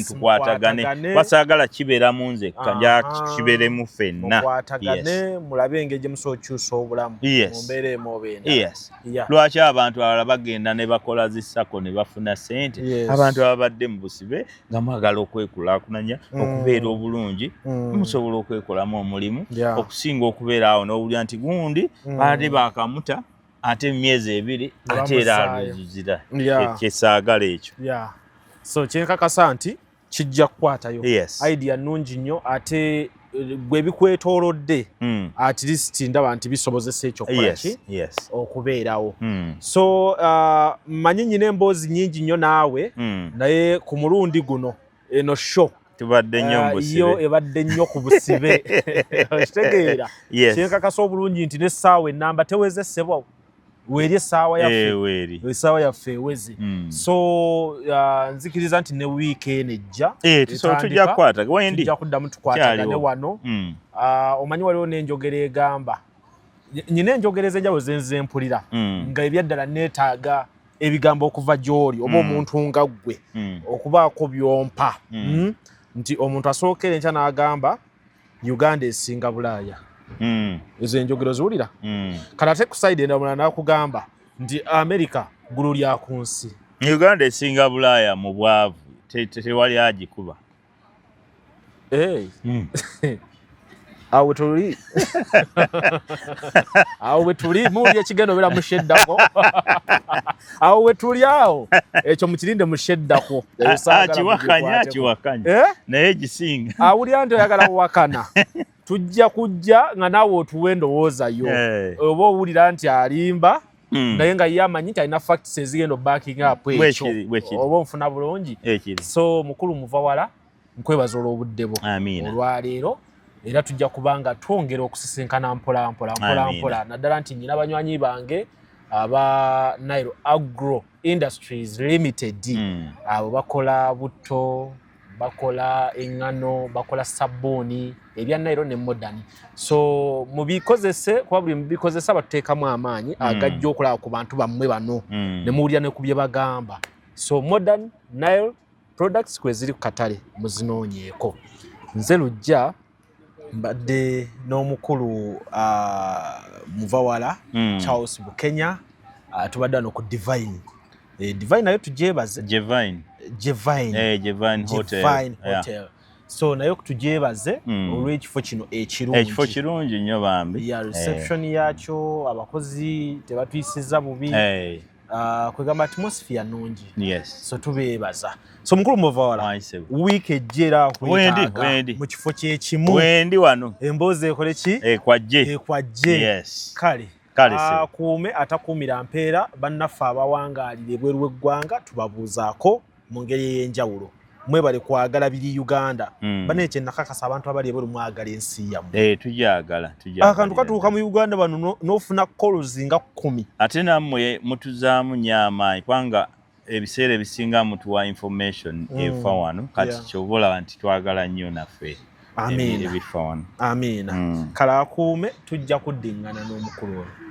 Tukwatagane, basaagala kibeeramu nzekka, nja kibeeremu ffenna. Mukwatagane, mulabe engeri gye musobola okukyusa obulamu mu mbeera emu oba endala. Lwaki abantu abalala bagenda ne bakola zi SACCO ne bafuna ssente? Abantu ababadde mu busibe nga mwagala okwekulaakulanya, okubeera obulungi, musobola okwekolamu omulimu okusinga okubeera awo n'owulira nti gundi baadde bakamuta, ate emyezi 2 ate era aluzuzira. Kyesaagala ekyo. So kyenkakasa nti kijja kukwatayo. Idea nnungi nnyo, ate gwe bikwetoolodde, at least ndaba nti bisobozesa ekyo okukola ki, okubeerawo. So mmanyi nyina emboozi nnyingi nnyo naawe, naye ku mulundi guno eno show tubadde nnyo mu busibe. Yo ebadde nnyo ku busibe, okitegeera? Kyenkakasa obulungi nti n'essaawa enamba teweze, ssebo, weeri essaawa yaffe, essaawa yaffe eweze. So nzikiriza nti ne wiiki eno ejja tujja kukwata. Tujja kuddamu tukwatagane wano. Omanyi waliwo n'enjogera egamba, nyina enjogera ez'enjawulo zenze mpulira nga ebyaddala neetaaga ebigambo okuva gy'oli oba omuntu nga ggwe okubaako byompa, nti omuntu asookera enkya n'agamba Uganda esinga Bulaaya. Ezo enjogero ziwulira. Kati ate ku side endala omulala n'akugamba nti America ggulu lya ku nsi. Uganda esinga Bulaaya mu bwavu, tewali agikuba. Awo tuli, awo we tuli, muwulira ekigenda obeera musheddako, awo we tuli awo, ekyo mukirinde musheddako. Akiwakanya, akiwakanya, naye gisinga. Awulira nti oyagala kuwakana, tujja kujja nga naawe otuwa endowooza yo, oba owulira nti alimba, naye nga ye amanyi nti alina facts ezigenda backing up ekyo, oba onfuna bulungi? So mukulu Muvawala, nkwebaza olw'obudde bwo olwaleero, era tujja kuba nga twongera okusisinkana mpola mpola mpola mpola, naddala nti nyina banywanyi bange aba Nile Agro Industries Limited. Abo bakola butto, bakola eŋŋano, bakola sabbuuni, ebya Nile ne Modern. So mubikozese, kuba buli mubikozesa batuteekamu amaanyi agajja okulaba ku bantu bammwe bano, ne muwulira ne ku bye bagamba. So Modern, Nile products kwe ziri ku katale, muzinoonyeeko. Nze Lujja, mbadde n'omukulu Muvawala Charles Bukenya. Tubadde wano ku Divine, Divine nayo tugyebaze. Jevine. Jevine. Jevine Hotel. Jevine Hotel. So nayo tugyebaze olw'ekifo kino ekirungi. Ekifo kirungi nnyo bambi. Ya reception yakyo, abakozi tebatuyisiza bubi. Kwegamba atmosphere nungi. So tubeebaza. So mukulu Muvawala, Mwayisewo. wiiki ejja era Wendi, kwetaaga wendi. mu kifo kyekimu. Wendi wano. Emboozi ekole ki? Ekwajje. Ekwajje. Kale. Kale, sebo. Akuume atakuumira mpeera. Bannaffe abawangaalira ebweru w'eggwanga tubabuuzaako mu ngeri ey'enjawulo. Mwebale kwagala biri Uganda. Banaye kyenakakasa, abantu abali ebweru mwagala ensi yammwe. Eh, tujagala, tujagala. Akantu katuuka mu Uganda bano n'ofuna calls nga 10. Ate nammwe mutuzaamu nnyo amaanyi, kubanga ebiseera ebisinga mutuwa information efa wano. Kati kyova olaba nti twagala nnyo naffe Amiina. ebifa wano. Amiina. Kale akuume, tujja kuddiŋŋana n'omukulu ono.